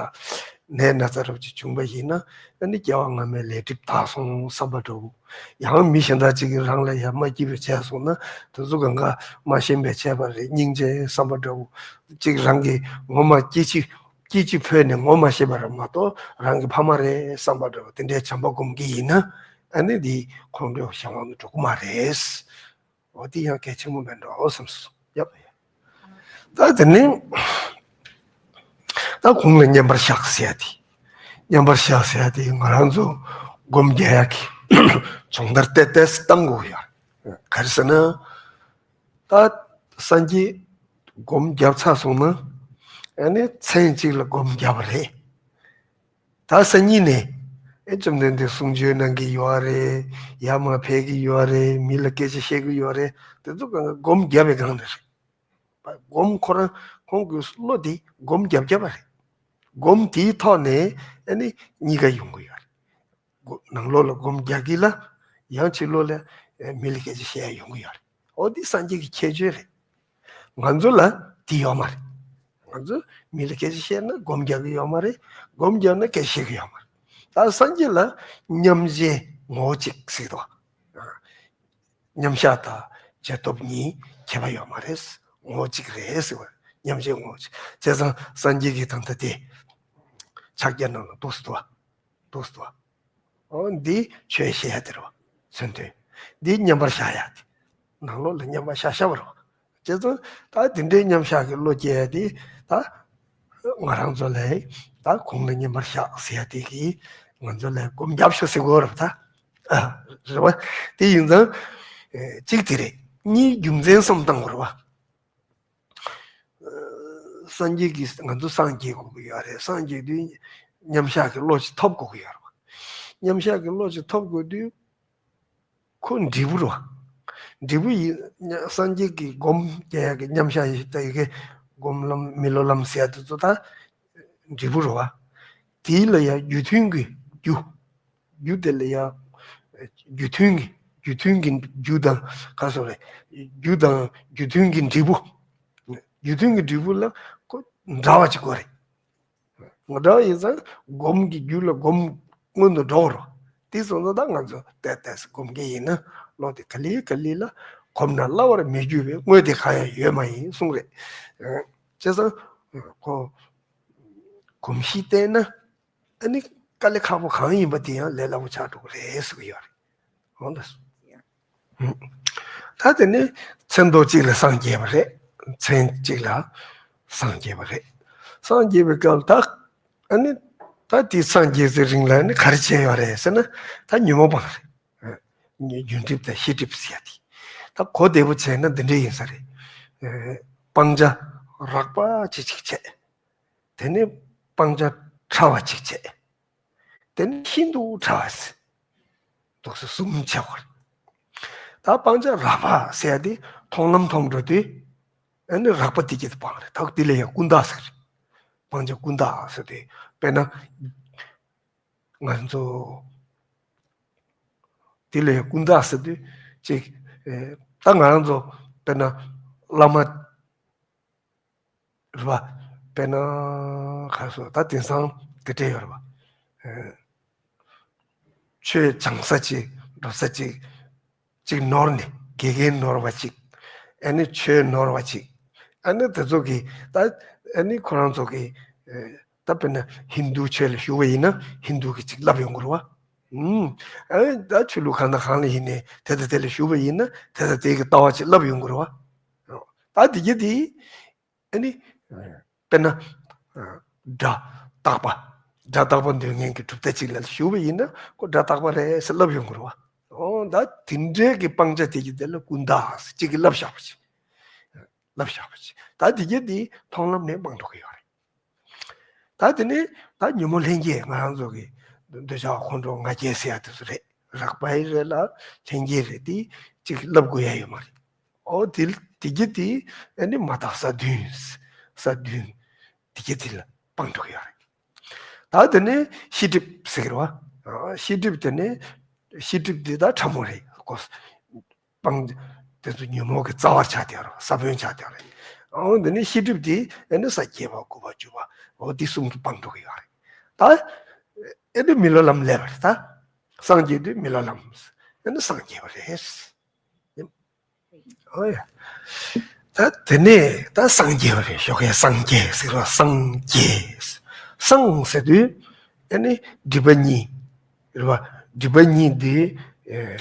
ནད་ན་ཚ་རབ་ཅིག་བྱུང་བ་ཡིན་ན། ཨ་ནི་སྐྱེ་བ་སྔ་མའི་ལས་སྒྲིབ་དག་སོང་བསམ་པ་འདྲ་བོ། ཡང་མི་གཞན་དག་ཅིག་གིས་རང་ལ་ཡ་མ་སྐྱིད་པ་བྱས་སོང་ན་དེ་ཚོ་གང་ག་མ་ཤེས་པས་བྱས་པ་རེད་སྙིང་རྗེ་བསམ་པ་འདྲ་བོ། ཅིག་རང་གི་ངོ་མ་སྐྱེ་འཆི། སྐྱེ་འཆི་འཕོས་ནས་ངོ་མ་ཤེས་པ་རེད་མ་གཏོགས་རང་གི་ཕ་མ་རེད་བསམ་པ་འདྲ་བོ་དེ་འདྲའི་བྱམས་པ་སྒོམ་གྱི་ཡིན་ན། ཨ་ནི་འདི་ཁོང་ཁྲོའི་གཞན་དབང་དུ་འགྲོ་གི་མ་རེད། འོ་དེ་ཡང་གལ་ཆེན་པོ་མེད་འགྲོ་བསམ་སོང་། ཡབ། ད་དེ་ནི་ད་གུང་ལ་མཉམ་པར་བཞག་ཟེར་ཡ་དེ། མཉམ་པར་བཞག་ཟེར་ཡ་དེ་ང་རང་ཚོ་སྒོམ་རྒྱག་ཡ་གི་སྦྱོང་བརྡར་ཏོག་ཙམ་བཏང་དགོས་ཡོད། ག་རེ་ཟེར་ན། ད་སངས་རྒྱས་སྒོམ་བརྒྱབ་ཚར་སོང་ན། ཨ་ནི་མཚན་གཅིག་ལ་སྒོམ་བརྒྱབ་པ་རེད། ད་སང་ཉིན་ནས་ཨེ་བཅོམ་ལྡན་འདས་གསུང་ཆོས་གནང་གི་ཡོད་རེད། ཡར་མར་ཕེབས་ཀྱི་ཡོད་རེད། མི་ལ་སྐད་ཆ་བཤད་ཀྱི་ཡོད་རེད། དེ་ཚོ་གང་ག་སྒོམ་བརྒྱབ་པའི་སྒང་ནས་རེད། སྒོམ་ཁོ་རང་ཁོང་གི་བློ་དེ་སྒོམ་བརྒྱབ་བརྒྱབ་པ་རེད། སྒོམ་དེའི་ཐོག་ནས་ཨ་ནི་གཉིས་ཀ་ཡོང་གི་ཡོད་རེད། སྒོ་ནང་ལོགས་ལ་སྒོམ་རྒྱག་གི་ལ། ཡང་ཕྱི་ལོགས་ལ་ཨེ་མི་ལ་སྐད་ཆ་བཤད་ཡ་ཡོང་གི་ཡོད་རེད། འོ་འདི་སངས་རྒྱས་ཀྱི་ཁྱད་ཆོས་རེད། ང་ཚོ་ལ་དེ་ཡོད་མ་རེད། ང་ཚོ་མི་ལ་སྐད་ཆ་བཤད་ན་སྒོམ་རྒྱག་གི་ཡོད་མ་རེད། སྒོམ་རྒྱག་ན་སྐད་ཆ་བཤད་གི་ཡོད་མ་རེད། ད་སངས་རྒྱས་ལ་མཉམ་བརྗེའི་ངོ་བོ་གཅིག་གཟིགས་དང་། མཉམ་བཞག་དང་བརྗེ་ཐོབ་གཉིས་ཁྱད་པར་ཡོད་མ་རེད། ངོ་བོ་གཅིག་རེད་ཟེར་བ། མཉམ་བརྗེའི་ངོ་བོ་གཅིག་བྱས་ཙང་སངས་རྒྱས་ཀྱི་ད་ལྟ་དེ་ཕྱག་རྒྱ་ནང་ལ་འདུག་སེ་འདུག་བ། འདུག་སེ་འདུག་བ། འོ་འདི་ཆོས་བཤད་ཡ་དེ་རེད་བ། མཚོན་དོན། འདི་མཉམ་པར་བཞག་ཡ་དེ། ནང་ལོགས་ལ་མཉམ་པར་བཞག་བཞག་པ་རེད་བ། བྱས་ཙང་ད་འདི་འདྲའི་མཉམ་བཞག་གི་བློ་སྐྱེ་ཡ་དེ་ད་ང་རང་ཚོ་ལ་ད་གུང་ལ་མཉམ་པར་བཞག་ཟེར་ཡ་དེ་གིས་ང་ཚོ་ལ་སྒོམ་རྒྱབ་ཤོག་ཟེར་དགོས་རེད་བ་ད། ཨ། རེད་བ། དེ་ཡིན་ཙང་། ཨེ། གཅིག་དེ་རེད། གཉིས་རྒྱུ་མཚན་བསམ་བཏང་དགོས་རེད་བ། སངས་རྒྱས་ཀྱིས་ང་ཚོ་སངས་རྒྱས་དགོས་ཀྱི་ཡོད་རེད། སངས་རྒྱས་དུས་མཉམ་བཞག་གི་བློ་ཅིག་ཐོབ་དགོས་ཀྱི་ཡོད་རེད་བ། མཉམ་བཞག་གི་བློ་ཅིག་ཐོབ་དགོས་དུས་ཁོ་འབྲས་བུ་རེད་བ། འབྲས་བུ་ཡིན། སངས་རྒྱས་ཀྱི་སྒོམ་རྒྱག་ཡ་གི་མཉམ་བཞག་ཡི་ད་ཡི་གེ་སྒོམ་ལམ་མི་སློབ་ལམ་ཟེར་ཡ་དེ་ཚོ་ད་འབྲས་བུ་རེད་བ། དེ་ལ་ཡང་རྒྱུ་མཐུན་གྱི་རྒྱུ། རྒྱུ་དེ་ལ་ཡང་རྒྱུ་མཐུན་གྱི་རྒྱུ་མཐུན་གྱི་རྒྱུ་དང་ག་སོ་རེད། རྒྱུ་དང་རྒྱུ་མཐུན་གྱི་འབྲས་བུ། རྒྱུ་མཐུན་གྱི་འབྲས་བུ་ལ་ཁོ་འདྲ་བ་ཅིག་དགོས་རེད། འདྲ་བ་ཡིན་ཙང་སྒོམ་གྱི་རྒྱུ་ལ་སྒོམ་སྔོན་དུ་འགྲོ་རོགས། དེ་སོང་ཙང་ད་ང་ཚོ་ཏོག་ཙམ་སྒོམ་མཁན་ཡིན་ན་བློ་དེ་ག་ལེ་ག་ལེ་ལ་གོམས་ན་སླ་བར་མི་འགྱུར་བའི་དངོས་དེ་གང་ཡང་ཡོད་མ་ཡིན་གསུངས་རེད། བྱས་ཙང་ཁོ་གོམས་གཤིས་བསྟེན་ན། ཨ་ནི་དཀའ་ལས་ཁག་པོ་གང་ཡིན་པ་དེ་ཡང་ལས་སླ་པོ་ཆགས་འགྲོ་གི་རེད་ཟེར་གི་ཡོད་རེད། འོ་ད། ད་དེ་ནི་མཚན་ཐོག་གཅིག་ལ་སངས་རྒྱས་པ་རེད། མཚན་གཅིག་ལ་སངས་རྒྱས་པ་རེད། སངས་རྒྱས་པའི་སྐབས་ད་ཨ་ནི་ད་དེ་སངས་རྒྱས་ཚེ་རིང་ལ་ནི་ག་རེ་བྱས་ཡོད་རེད་ཟེར་ན། ད་ཉོན་མོངས་སྤངས་རེད། རྒྱུ་འགྲུབ་དང་ཤེས་སྒྲིབ་ཟེར་ཡ་དེ། ད་གོ་བདེ་པོ་བྱས་ན་འདི་འདྲ་ཡིན་ས་རེད། སྤང་བྱ་རགས་པ་ཅིག་ཅིག་བྱས། དེ་ནས་སྤང་བྱ་ཕྲ་བ་ཅིག་བྱས། དེ་ནས་ཤིན་ཏུ་ཕྲ་བ་ཟེར། འདུག་སེ་གསུམ་བྱས་པ་རེད། ད་སྤང་བྱ་རགས་པ་ཟེར་ཡ་དེ་མཐོང་ལམ་མཐོང་འགྲོ་དུས། ཨ་ནི་རགས་པ་དེ་གྱད་དུ་སྤང་རེད། ད་དེ་ལ་ཡང་ཀུན་བརྟགས་ཟེར། སྤང་བྱ་ཀུན་བརྟགས་ཟེར་དུས་དཔེར་ན། ང་ཚོ་དེ་ལ་ཡང་ཀུན་བརྟགས་ཟེར་དུས་ཅིག་ཨེ། ད་ང་རང་ཚོ་དཔེར་ན་བླ་མ་རེད་བ། དཔེར་ན་ག་རེ་ཟེར། ད་དེང་སང་དེ་འདྲ་ཡོད་རེད་བ། ཨེ། ཆོས་སྦྱང་ས་ཅིག་འགྲོ་ས་ཅིག་ཅིག་ནོར་ནས་དགེ་རྒན་ནོར་བ་ཅིག་ཨ་ནི་ཆོས་ནོར་བ་ཅིག་ཨ་ནི་དེ་ཚོ་གི་ད་ཨ་ནི་ཁོ་རང་ཚོ་གི་ད་དཔེར་ན་ཧིན་དུ་ཆོས་ལ་ཞུགས་པ་ཡིན་ན་ཧིན་དུ་གི་ཅིག་བསླབ་ཡོང་གི་རེད་བ། ཨུམ། ཨ་ནི་ད་ཆོས་ལུགས་གང་དང་གང་ལ་ཡིན་ནའི་དེ་དང་དེ་ལ་ཞུགས་པ་ཡིན་ན་དེ་དང་དེ་གི་ལྟ་བ་ཅིག་བསླབ་ཡོང་གི་རེད་བ། ད་དེ་གི་དེ་ཨ་ནི། དཔེར་ན། སྒྲ་རྟག་པ། སྒྲ་རྟག་པ་འདོད་མཁན་གྱི་གྲུབ་མཐའ་གཅིག་ལ་ཞུགས་པ་ཡིན་ན་ཁོ་སྒྲ་རྟག་པ་རེད་ཟེར་ལབ་ཡོང་གི་རེད་བ། འོ་ད་དེ་འདྲའི་གི་སྤང་བྱ་དེ་གི་དེ་ལ་ཀུན་བརྟགས་ཟེར་གཅིག་གིས་ལབ་བཞག་པ་ཅིག་ལབ་བཞག་པ་ཅིག་ད་དེ་གི་དེ་མཐོང་ལམ་ནས་སྤང་འགྲོ་གི་ཡོད་རེད། ད་དེ་ནས་ད་ཉོན་མོངས་ལྷན་སྐྱེས་ང་རང་ཚོ་གི་འདོད་ཆགས་ཁོང་ཁྲོ་ང་རྒྱལ་ཟེར་ཡ་དེ་ཚོ་རེད། རགས་པ་ཡི་རེད་ལ་ལྷན་སྐྱེས་རེད་དེ་གཅིག་ལབ་དགོས་ཡ་ཡོད་མ་རེད། ཨོ་དེ་དེ་གི་དེ་ཨ་ནི་མ་དག་ས་བདུན། ས་བདུན། དེ་གི་དེ་ལ་སྤང་འགྲོ་གི་ཡོད་རེད། ད་དེ་ནས་ཤེས་སྒྲིབ་ཟེར་གི་རེད་བ། ཤེས་སྒྲིབ་དེ་ནས་ཤེས་སྒྲིབ་དེ་ད་ཕྲ་མོ་རེད་གོ། སྤང་། དེ་ཚོ་ཉོན་མོངས་ཀྱི་རྩ་བར་ཆགས་བསྡད་ཡོད་རེད། ས་བོན་ཆགས་བསྡད་ཡོད་རེད། ཨོ་འདི་ནི་ཤེས་སྒྲིབ་དེ་ཨེ་ནི་ས་བརྒྱད་པ་དགུ་པ་བཅུ་པ་ཨོ་འདི་གསུམ་དུ་སྤང་འགྲོ་གི་ཡོད་རེད། ད་ཨེ་ནི་མི་སློབ་ལམ་སླེབས་པ་རེད་ད། སངས་རྒྱས་དུས་མི་སློབ་ལམ་ཨེ་ནི་སངས་རྒྱས་པ་རེད། ཨོ་ཡ། ད་དེ་ནས་ད་སངས་རྒྱས་པ་རེད། ཞོགས་ཀས་སངས་རྒྱས་ཟེར་བ་སངས་རྒྱས། སངས་ཟེར་དུས་ཨེ་ནི་སྒྲིབ་པ་གཉིས་རེད་བ། སྒྲིབ་པ་གཉིས་འདི་ཨེ།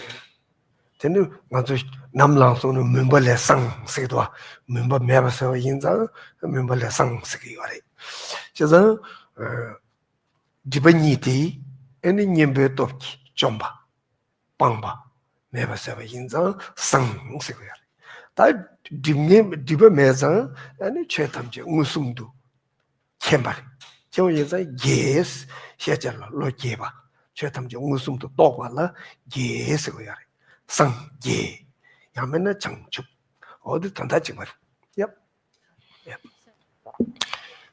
དེ་ནི་ང་ཚོ་ནམ་ལངས་སོང་ནས་མུན་པ་ལས་སངས་ཟེར་གི་འདུག་བ། མུན་པ་མེད་པ་ཟེར་བ་ཡིན་ཙང་མུན་པ་ལས་སངས་ཟེར་གི་ཡོད་རེད། བྱས་ཙང་། སྒྲིབ་པ་གཉིས་དེ་ཨེ་ནི་གཉེན་པོའི་སྟོབས་ཀྱིས་བཅོམ་པ། སྤངས་པ། མེད་པ་ཟེར་བ་ཡིན་ཙང་སངས་ཟེར་གི་ཡོད་རེད། ད་སྒྲིབ་ངེས་སྒྲིབ་པ་མེད་ཙང་ཨེ་ནི་ཆོས་ཐམས་ཅད་མངོན་སུམ་དུ། མཁྱེན་པ་རེད། མཁྱེན་པ་ཡིན་ཙང་རྒྱས། ཤེས་བྱ་ལ་བློ་རྒྱས་པ། ཆོས་ཐམས་ཅད་མངོན་སུམ་དུ་རྟོགས་པ་ལ་རྒྱས་ཟེར་བ་ཡོད་རེད། སངས་རྒྱས། ཡང་མིན་ན་བྱང་ཆུབ། འོ་འདི་དོན་དག་གཅིག་པ་རེད། ཡབ། ཡབ།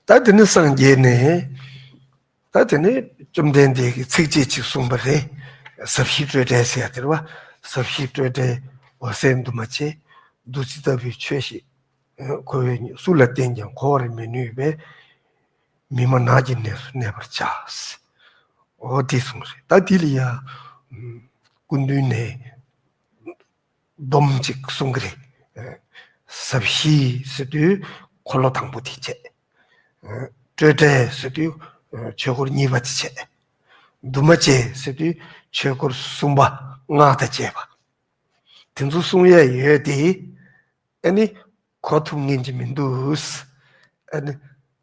ད་དེ་ནི་སངས་རྒྱས་ནས། ད་དེ་ནི་བཅོམ་ལྡན་འདས་ཀྱིས་ཚིགས་བཅད་གཅིག་གསུངས་པ་རེད། ཟབ་ཞི་སྤྲོས་བྲལ་ཟེར་ཡ་དེ་རེད་བ། ཟབ་ཞི་སྤྲོས་བྲལ་འོད་གསལ་འདུས་མ་བྱས། བདུད་རྩི་ལྟ་བུའི་ཆོས་ཤིག་འཁོར་བའི་སུ་ལ་བསྟན་ཀྱང་གོ་བར་མི་ནུས་པས། མི་སྨྲ་ནགས་ཀྱི་གནས་སུ་གནས་པར་བྱ། འོ་དེ་གསུངས་རེད། ད་དེ་ལ་ཡ། སྐུ་མདུན་ནས་སྡོམ་ཅིག་གསུང་གི་རེད། ཟབ་ཞི་ཟེར་དུས་འཁོར་ལོ་དང་པོ་དེ་བྱས། སྤྲོས་བྲལ་ཟེར་དུས་ཆོས་འཁོར་གཉིས་པ་དེ་བྱས། འདུས་མ་བྱས་ཟེར་དུས་ཆོས་འཁོར་གསུམ་པ་སྔགས་དང་བཅས་པ། དེ་ཚོ་གསུང་ཡས་ཡོད་དེ། ཨ་ནི་གོ་ཐུབ་ངེས་ཀྱི་མི་འདུག་ཨ་ནི་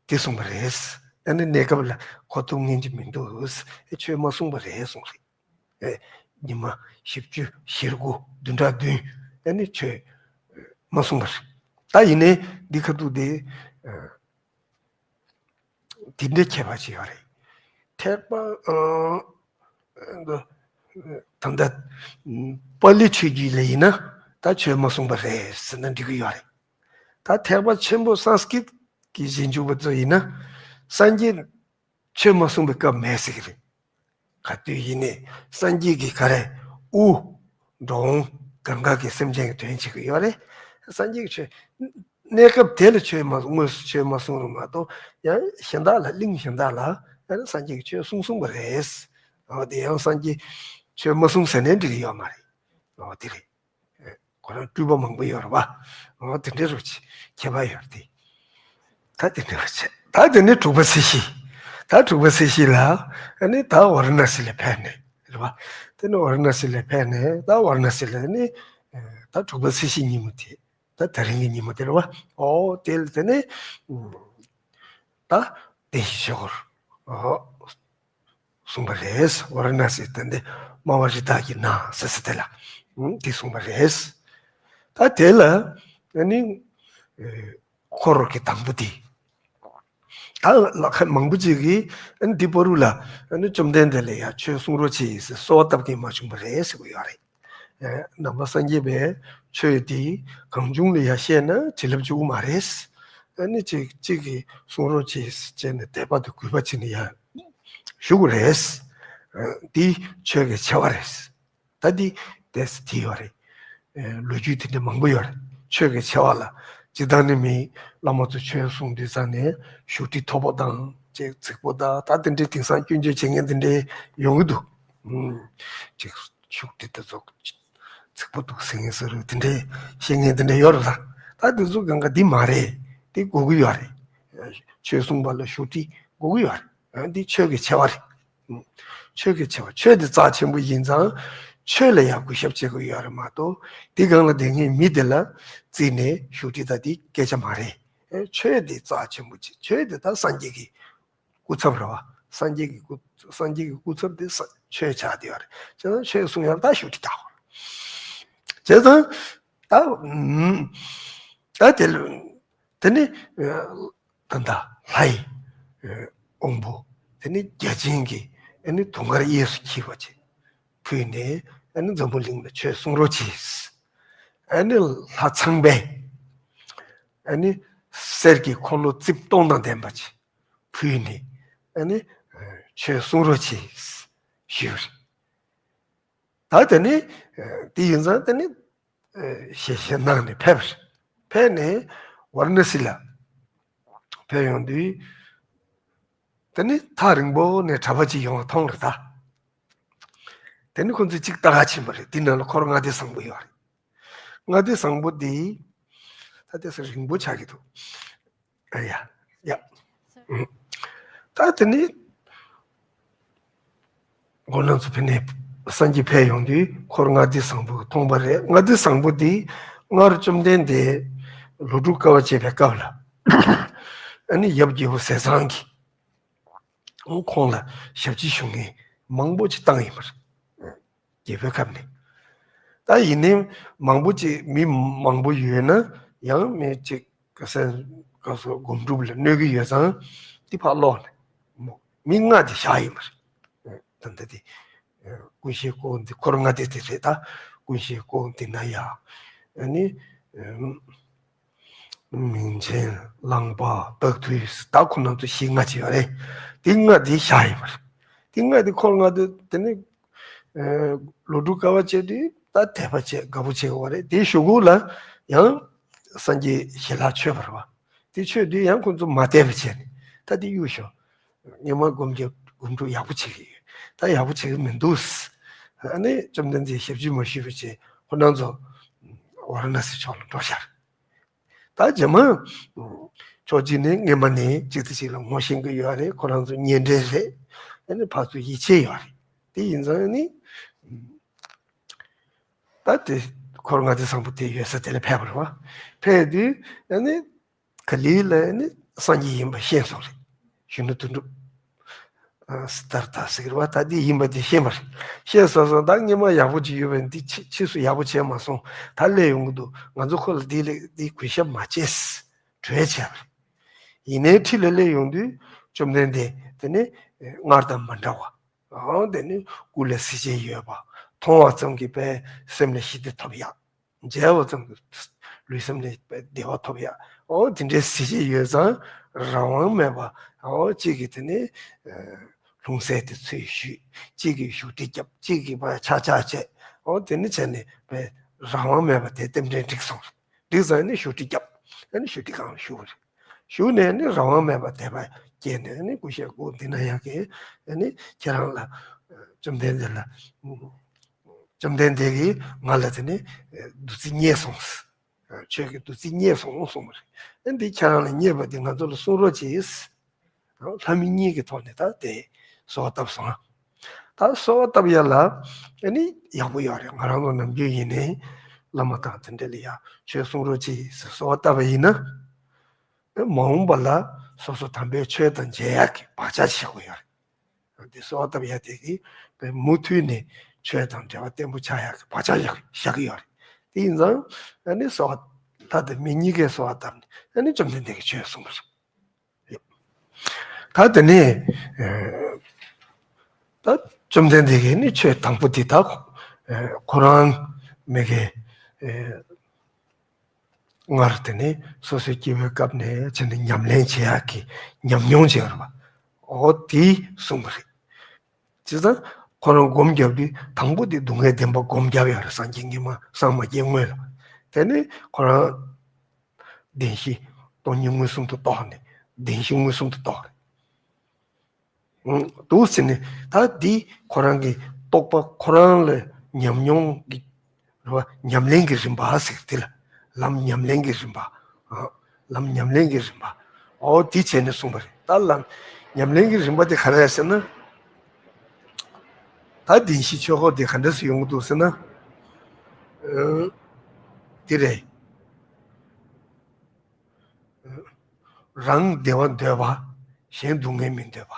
དེ་གསུངས་པ་རེད། ཨ་ནི་གནས་སྐབས་ལ་གོ་ཐུབ་ངེས་ཀྱི་མི་འདུག་ཨེ་ཆོས་མ་གསུངས་པ་རེད་གསུངས་རེད། ཨེ་ཉི་མ་བཞི་བཅུ་ཞེ་དགུ་བདུན་ཕྲག་བདུན་ཨ་ནི་ཆོས་མ་གསུངས་པ་རེད། ད་ཡིན་ནའི་འདི་ཁ་ཐུག་དེ། དེ་འདྲའི་ཁྱད་པར་ཅིག་ཡོད་རེད། ཐེག་པ། ཨ། ད་ལྟ་པཱ་ལི་ཆོས་བརྒྱུད་ལ་ཡིན་ན་ད་ཆོས་མ་གསུངས་པ་རེད་ཟེར་ན་འགྲིག་གི་ཡོད་རེད། ད་ཐེག་པ་ཆེན་པོ་སཾ་སྐྲྀཏ་གི་རྗེས་འཇུག་པ་ཚོ་ཡིན་ན་སངས་རྒྱས་ཆོས་མ་གསུངས་པའི་སྐབས་མེད་ཟེར་གི་རེད། ག་དུས་ཡིན་ནའི་སངས་རྒྱས་ཀྱིས་ག་རེ་དབུ་འགྲོ་འོང་གང་ག་གི་སེམས་ཅན་གྱི་དོན་བྱེད་ཀྱི་ཡོད་རེད། སངས་རྒྱས་ཀྱི་ཆོས་གནས་སྐབས་དེ་ལ་ཆོས་མ་དངོས་སུ་ཆོས་མ་གསུངས་རུང་མ་གཏོགས་ཡང་གཞན་དག་ལ་གླིང་གཞན་དག་ལ་ཡང་སངས་རྒྱས་ཀྱིས་ཆོས་གསུངས་གསུངས་པ་རེད། འོ་དེ་ཡང་སངས་རྒྱས་ཆོས་མ་གསུངས་ཟེར་ནའི་འགྲིག་གི་ཡོད་མ་རེད། འོ་དེ་རེད། ཁོ་རང་སྤྲུལ་པ་མང་པོ་ཡོད་རེད་བ། འོ་དེ་འདྲའི་རུ་ཆེ་ཁྱད་པར་ཡོད་རེད་དེ། ད་དེ་འདྲ་རུ་ཆེ་ད་དེ་ནི་དྲུག་པ་ཚེས་བཞི། ད་དྲུག་པ་ཚེས་བཞི་ལ་ཨ་ནི་ད་ཝཱ་ར་ཎ་སི་ལ་ཕེབས་ནས་རེད་བ། དེ་ནི་ཝཱ་ར་ཎ་སི་ལ་ཕེབས་ནས་ད་ཝཱ་ར་ཎ་སི་ལ་ནི་ད་དྲུག་པ་ཚེས་བཞི་ཉིན་མོ་དེ་ད་དེ་རིང་གི་ཉིན་མོ་དེ་རེད་བ། འོ་དེ་ལ་དེ་ནི། ད་བདེན་བཞིའི་ཆོས་འཁོར། ཨོ། གསུངས་པ་རེད། ཝཱ་ར་ཎ་སི་དེ་འདི་སྨྲ་བ་རི་དྭགས་ཀྱི་ནགས་ཟེར་ས་དེ་ལ། ཨུམ་དེ་གསུངས་པ་རེད། ད་དེ་ལ་ཨ་ནི་ཨེ་འཁོར་གྱི་དང་པོ་དེ། ད་ལ་ཁ་མང་པོ་ཅིག་གིས་ཨ་ནི་འདི་བར་དུ་ལ་ཨ་ནི་བཅོམ་ལྡན་འདས་ལ་ཡང་ཆོས་གསུང་རོགས་བྱེད་ཟེར་གསོལ་བ་བཏབ་མཁན་མ་བྱུང་བ་རེད་ཟེར་གྱི་ཡོད་རེད། ནང་པ་སངས་རྒྱས་པའི་ཆོས་དེ་གང་བྱུང་ལ་ཡ་བཤད་ན་བྱིན་རླབས་བཅུག་གི་མ་རེད། ཨ་ནི་གཅིག་གཅིག་གིས་གསུང་རོགས་བྱེད་ཟེར་བྱས་ནས་དད་པ་དང་གུས་པ་བྱས་ནས་ཡ་ཞུ་དགོས་རེད། འདི་ཆོས་ཀྱི་ཆེ་བ་རེད། ད་འདི་དེ་སི་དེ་ཡོད་རེད། ལོ་རྒྱུས་དེ་འདྲ་མང་པོ་ཡོད་རེད། ཆོས་ཀྱི་ཆེ་བ་ལ་སྤྱིར་བཏང་ནི་མི་བླ་མ་ཚོ་ཆོས་གསུང་དུས་ཙང་ནས་བཞུགས་ཁྲི་མཐོ་པོ་དང་ཅིག་རྫིག་པོ་དང་ད་དེ་འདྲའི་དེང་སང་སྐྱོན་བརྗོད་བྱེད་མཁན་དེ་འདྲའི་ཡོང་གི་འདུག་ཨུམ། ཅིག་བཞུགས་ཁྲི་དེ་ཚོ་རྫིག་པོ་འདུག་ཟེར་མཁན་ཟེར་རུ་དེ་འདྲའི་བཤད་མཁན་དེ་འདྲ་ཡོད་རེད་ད། ད་དེ་ཚོ་གང་ག་འདི་མ་རེད། འདི་དགོས་ཀྱི་ཡོད་རེད། ཆོས་གསུངས་པ་ལ་བཞུགས་ཁྲི་དགོས་ཀྱི་ཡོད་རེད། འདི་ཆོས་ཀྱི་ཆེ་བ་རེད། ཆོས་ཀྱི་ཆེ་བ། ཆོས་འདི་རྩ་ཆེན་པོ་ཡིན་ཙང་། ཆོས་ལ་ཡང་གུས་ཞབས་བྱེད་དགོས་ཡོད་རེད་མ་གཏོགས། འདི་སྒང་ལ་བསྡད་མཁན་མི་དེ་ལ་བརྩིས་ནས་བཞུགས་ཁྲི་ད་འདི་སྐད་ཆ་མ་རེད། ཆོས་འདི་རྩ་ཆེན་པོ་ཅིག་ཆོས་འདི་ད་སངས་རྒྱས་ཀྱི་སྐུ་ཚབ་རེད་བ། སངས་རྒྱས་ཀྱི་སྐུ། སངས་རྒྱས་ཀྱི་སྐུ་ཚབ་དེ་ས། ཆོས་ཆགས་བསྡད་ཡོད་རེད། བྱས་ཙང་ཆོས་གསུང་ཡག་ད་བཞུགས་ཁྲི་རྒྱག་དགོས་རེད། བྱས་ཙང་ད། ཨུམ། ད་དེ་ལ། དེ་ནི་ད་ལྟ་ལྷ་ཡི་དབང་པོ། དེ་ནི་བརྒྱ་བྱིན་གྱིས་ཨ་ནི་དུང་དཀར་གཡས་སུ་འཁྱིལ་བ་ཅིག་ཕུལ་ནས། ཨ་ནི་འཛམ་བུ་གླིང་ལ་ཆོས་གསུང་རོགས་གྱིས། ཨ་ནི་ལྷ་ཚངས་པས་ཨ་ནི་གསེར་གྱི་འཁོར་ལོ་རྩིབས་སྟོང་དང་ལྡན་པ་ཅིག་ཕུལ་ནས། ཨ་ནི་ཆོས་གསུང་རོགས་གྱིས་ཞུས་པ་རེད། ད་དེ་ནི་དེ་ཡིན་ཙང་། དེ་ནི་ཞལ་བཞེས་གནང་ནས་ཕེབས་པ་རེད། ཕེབས་ནས་ཝཱ་ར་ཎ་སི་ལ་ཕེབས་ཡོང་དུས། དེ་ནི་ཐག་རིང་པོ་ནས་གྲྭ་པ་ཅིག་ཡོང་བ་མཐོང་རེད་ད། དེ་ནི་ཁོ་ཚོས་གཅིག་ལྟ་ག་ཕྱིན་པ་རེད། དེ་ནང་ལ་འཁོར་ལྔ་སྡེ་བཟང་པོ་ཡོད་རེད། ལྔ་སྡེ་བཟང་པོ་འདི། ད་དེ་སུ་རིང་པོ་ཆགས་ཀྱི་འདུག་ཨ་ཡ། ཡ། ཨུ། ད་དེ་ནི་ཁོང་རྣམ་ཚོ་ཕེབས་ནས། སངས་རྒྱས་ཕེབས་ཡོང་དུས་འཁོར་ལྔ་སྡེ་བཟང་པོ་མཐོང་པ་རེད། ལྔ་སྡེ་བཟང་པོ་འདི་སྔར་བཅོམ་ལྡན་འདས་ལོ་དྲུག་དཀའ་བ་སྤྱད་པའི་སྐབས་ལ། ཨ་ནི་ཡབ་རྒྱལ་པོ་ཟས་གཙང་གིས་ཁོང་ལ་ཞབས་ཕྱི་ཞུ་མཁན་མང་པོ་ཅིག་བཏང་ཡིན་པ་རེད། རྒྱལ་པོའི་ཁབ་ནས། ད་ཡིན་ནའི་མང་པོ་ཅིག་མི་མང་པོ་ཡོད་ན་ཡང་མི་གཅིག་ག་ས་ག་སོ་སྒོམ་སྒྲུབ་ལ་གནོད་ཀྱི་ཡོད་ཙང་། དེ་ཕར་ལོག་ནས་མོ་མི་ལྔ་དེ་བཞག་ཡིན་པ་རེད། ད་ལྟ་དེ་ཀུན་ཤེས་ཀོ་འདི་འཁོར་ལྔ་སྡེ་དེ་རེད། ད་ཀུན་ཤེས་ཀོ་འདི་ན་ཡ། ཨ་ནི། མིང་ཆེན། གླང་པ། སྟག་ཐུལ། ད་ཁོ་རྣམ་ཚོ་བཞི་ལྔ་ཅིག་ཡོད་རེད། དེ་ལྔ་དེ་བཞག་ཡིན་པ་རེད། དེ་ལྔ་དེ་འཁོར་ལྔ་སྡེ་དེ་ནི། ཨ། ལོ་དྲུག་དཀའ་བ་སྤྱད་དུས་ད་དད་པ་བྱེད། དགའ་པོ་བྱེད་དགོས་པ་རེད། དེའི་གཞུག་གུ་ལ་ཡང་སངས་རྒྱས་ཞལ་ལག་མཆོད་པ་རེད་བ། དེ་མཆོད་དུས་ཡང་ཁོ་ཚོ་མ་དད་པ་བྱས་ནས། ད་དེ་གཡུག་ཞོག་སྔོན་མ་སྒོམ་རྒྱབ་སྒོམ་སྒྲུབ་ཡག་པོ་བྱེད་ཀྱི་ཡོད། ད་ཡག་པོ་བྱེད་ཀྱི་མི་འདུག་ཨ་ནི་བཅོམ་ལྡན་འདས་ཞབས་ཕྱི་མ་ཞུས་པ་བྱས། ཁོ་རྣམ་ཚོ་ཝཱ་ར་ཎ་སི་ཕྱོགས་ལ་འགྲོ་ཤར། ད་རྗེས་མ་ཕྱོགས་གཅིག་ནས་སྔོན་མ་ནས་གཅིག་དང་གཅིག་ལ་ངོ་ཤེས་ཀྱི་ཡོད་རེད། ཁོ་རང་ཚོ་གཉེན་འབྲེལ་རེད། ཨ་ནི་ཕར་ཚུར་ཡིད་ཆེས་ཡོད་རེད། དེ་ཡིན་ཙང་ནི། ད་དེ་འཁོར་ལྔ་སྡེ་བཟང་པོ་དེ་ཡོད་ས་དེ་ལ་ཕེབས་པ་རེད་བ། ཕེབས་དུས་ཨ་ནི་ག་ལེ་ལ་ཨ་ནི་སངས་རྒྱས་ཡིན་པ་ཤེས་སོང་རེད། གཞོན་ནུ་དོན་གྲུབ། ཨ། སི་ཏཱར་ཐ་ཟེར་བ་ད་འདི་ཡིན་པ་དེ་ཤེས་པ་རེད། ཤེས་སོང་སོང་། ད་སྔོན་མ་ཡག་པོ་ཅིག་ཡོད་པ་འདི་ཕྱི་ཕྱིས་སུ་ཡག་པོ་བྱས་མ་སོང་། ད་སླེབས་ཡོང་གི་འདུག་ང་ཚོ་ཁོ་ལ་འདི་ལས་འདི་གུས་ཞབས་མ་བྱེད། གྲོས་བྱས་པ་རེད། ཡིན་ནའི་འཁྲིས་ལ་སླེབས་ཡོང་དུས་བཅོམ་ལྡན་འདས་དེ་ནི་སྔར་དང་མ་འདྲ་བ། ཨང་། དེ་ནི་སྐུ་ལ་གཟི་བརྗིད་ཡོད་པ། མཐོང་བ་ཙམ་གྱིས་པའི་སེམས་ལ་ཞི་བདེ་ཐོབ་ཡག་མཇལ་བ་ཙམ་གྱིས་ལུས་སེམས་ལ་བདེ་བ་ཐོབ་ཡག་འོ་དེ་འདྲའི་གཟི་བརྗིད་ཡོད་ཙང་རང་དབང་མེད་པ། འོ་གཅིག་གིས་དེ་ནི་ལྷུང་བཟེད་དེ་ཚུར་གཞུས། གཅིག་གིས་བཞུགས་ཁྲི་བརྒྱབ། གཅིག་གིས་ཕར་ཆག་ཆག་བྱས། འོ་དེ་ནི་བྱས་ནས་པའི་རང་དབང་མེད་པ་དེ་རྟེན་འབྲེལ་འགྲིག་སོང་། འགྲིག་ཙང་ནི་བཞུགས་ཁྲི་བརྒྱབ། ཨ་ནི་བཞུགས་ཁྲི་སྒང་ལ་བཞུགས་པ་རེད། བཞུགས་ནས་ནི་རང་དབང་མེད་པ་དད་པ་སྐྱེས་ནས་ནི་སྐུ་ཞབས་སྐུ་འདི་ན་ཡག་གི། ཨ་ནི་ཁྱེད་རང་ལ་བཅོམ་ལྡན་འདས་ལ། བཅོམ་ལྡན་འདས་ཀྱིས་ང་ལ་དེ་ནི་བདུད་རྩི་བརྙེས་སོང་། ཆོས་ཀྱི་བདུད་རྩི་བརྙེས་སོང་གསུངས་པ་རེད། ཨ་འདི་ཁྱེད་རང་ལ་བརྙེས་པ་འདི་ང་ཚོ་ལ་གསུང་རོགས་གྱིས། ལྷ་མི་གཉིས་ཀྱི་ཐོག་ནས་ད་དེ་གསོལ་བ་བཏབ་སོང་། ད་གསོལ་བ་བཏབ་ཡ་ལ་ཨ་ནི་ཡག་པོ་ཡོད་རེད། ང་རང་ཚོ་ནམ་རྒྱུན་ཡིན་ནའི་བླ་མ་དང་དེ་འདྲ་ལ་ཡ་ཆོས་གསུང་རོགས་གྱིས་ཟེར་གསོལ་བ་བཏབ་པ་ཡིན་ན། མ་འོངས་པ་ལ་སོ་སོ་དམ་པའི་ཆོས་དང་མཇལ་ཡག་གི་བག་ཆགས་བཞག་དགོས་ཡོད་རེད། འདི་གསོལ་བ་བཏབ་ཡ་དེ་གིས་པའི་མུ་མཐུད་ནས་ཆོས་དང་འབྲེལ་བ་བརྟན་པོ་ཆགས་ཡག་གི་བག་ཆགས་བཞག་བཞག་གི་ཡོད་རེད། དེ་ཡིན་ཙང་ཨ་ནི་གསོལ་བ་ལྷ་དང་མི་གཉིས་ཀས་གསོལ་བ་བཏབ་ནས་ཨ་ནི་བཅོམ་ལྡན་འདས་ཀྱིས་ཆོས་གསུངས་པ་རེད། ད་དེ་ནས་ད་བཅོམ་ལྡན་འདས་ཀྱིས་ནི་ཆོས་དང་པོ་འདི་ད་ཁོ་རང་མི་གི། སྔར་དེ་ནི་སོ་སོའི་སྐྱེ་བོའི་སྐབས་ནས་བྱས་ནས་ཉམས་ལེན་བྱེད་ཡག་གི་ཉམས་མྱོང་བྱེད་པ། འོ་དེ་གསུངས་པ་རེད། བྱས་ཙང་ཁོ་རང་སྒོམ་བརྒྱབ་དུས་དང་པོ་དེ་སྡུག་བསྔལ་བདེན་པ་སྒོམ་བརྒྱབ་ཡོད་རེད། སངས་རྒྱས་སྔོན་མ་སངས་མ་རྒྱས་སྔོན་ལ། དེ་ནི་ཁོ་རང་བདེན་བཞི་སྟོང་ཉིད་མངོན་སུམ་དུ་རྟོགས་ནས་བདེན་བཞི་མངོན་སུམ་དུ་རྟོགས་རེད། འདུག་ཟེར་ནས་ད་འདི་ཁོ་རང་གི་རྟོགས་པ་ཁོ་རང་ལ་ཉམས་མྱོང་གི་རེད་བ། ཉམས་ལེན་གྱི་རིམ་པ་ཟེར་དེ་ལ་ ལམ་ཉམས་ལེན་གྱི་རིམ་པ། ཨ། ལམ་ཉམས་ལེན་གྱི་རིམ་པ། འོ་དེ་བྱས་ནས་གསུངས་པ་རེད། ད་ལམ་ཉམས་ལེན་གྱི་རིམ་པ་དེ་ག་རེ་རེད་ཟེར་ན། ད་བདེན་བཞིའི་ཆོས་འཁོར་དེ་ག་འདྲ་སེ་ཡོང་གི་འདུག་ཟེར་ན། ཨ། དེ་རེད། རང་བདེ་བ་འདོད་པ། གཞན་སྡུག་བསྔལ་མི་འདོད་པ།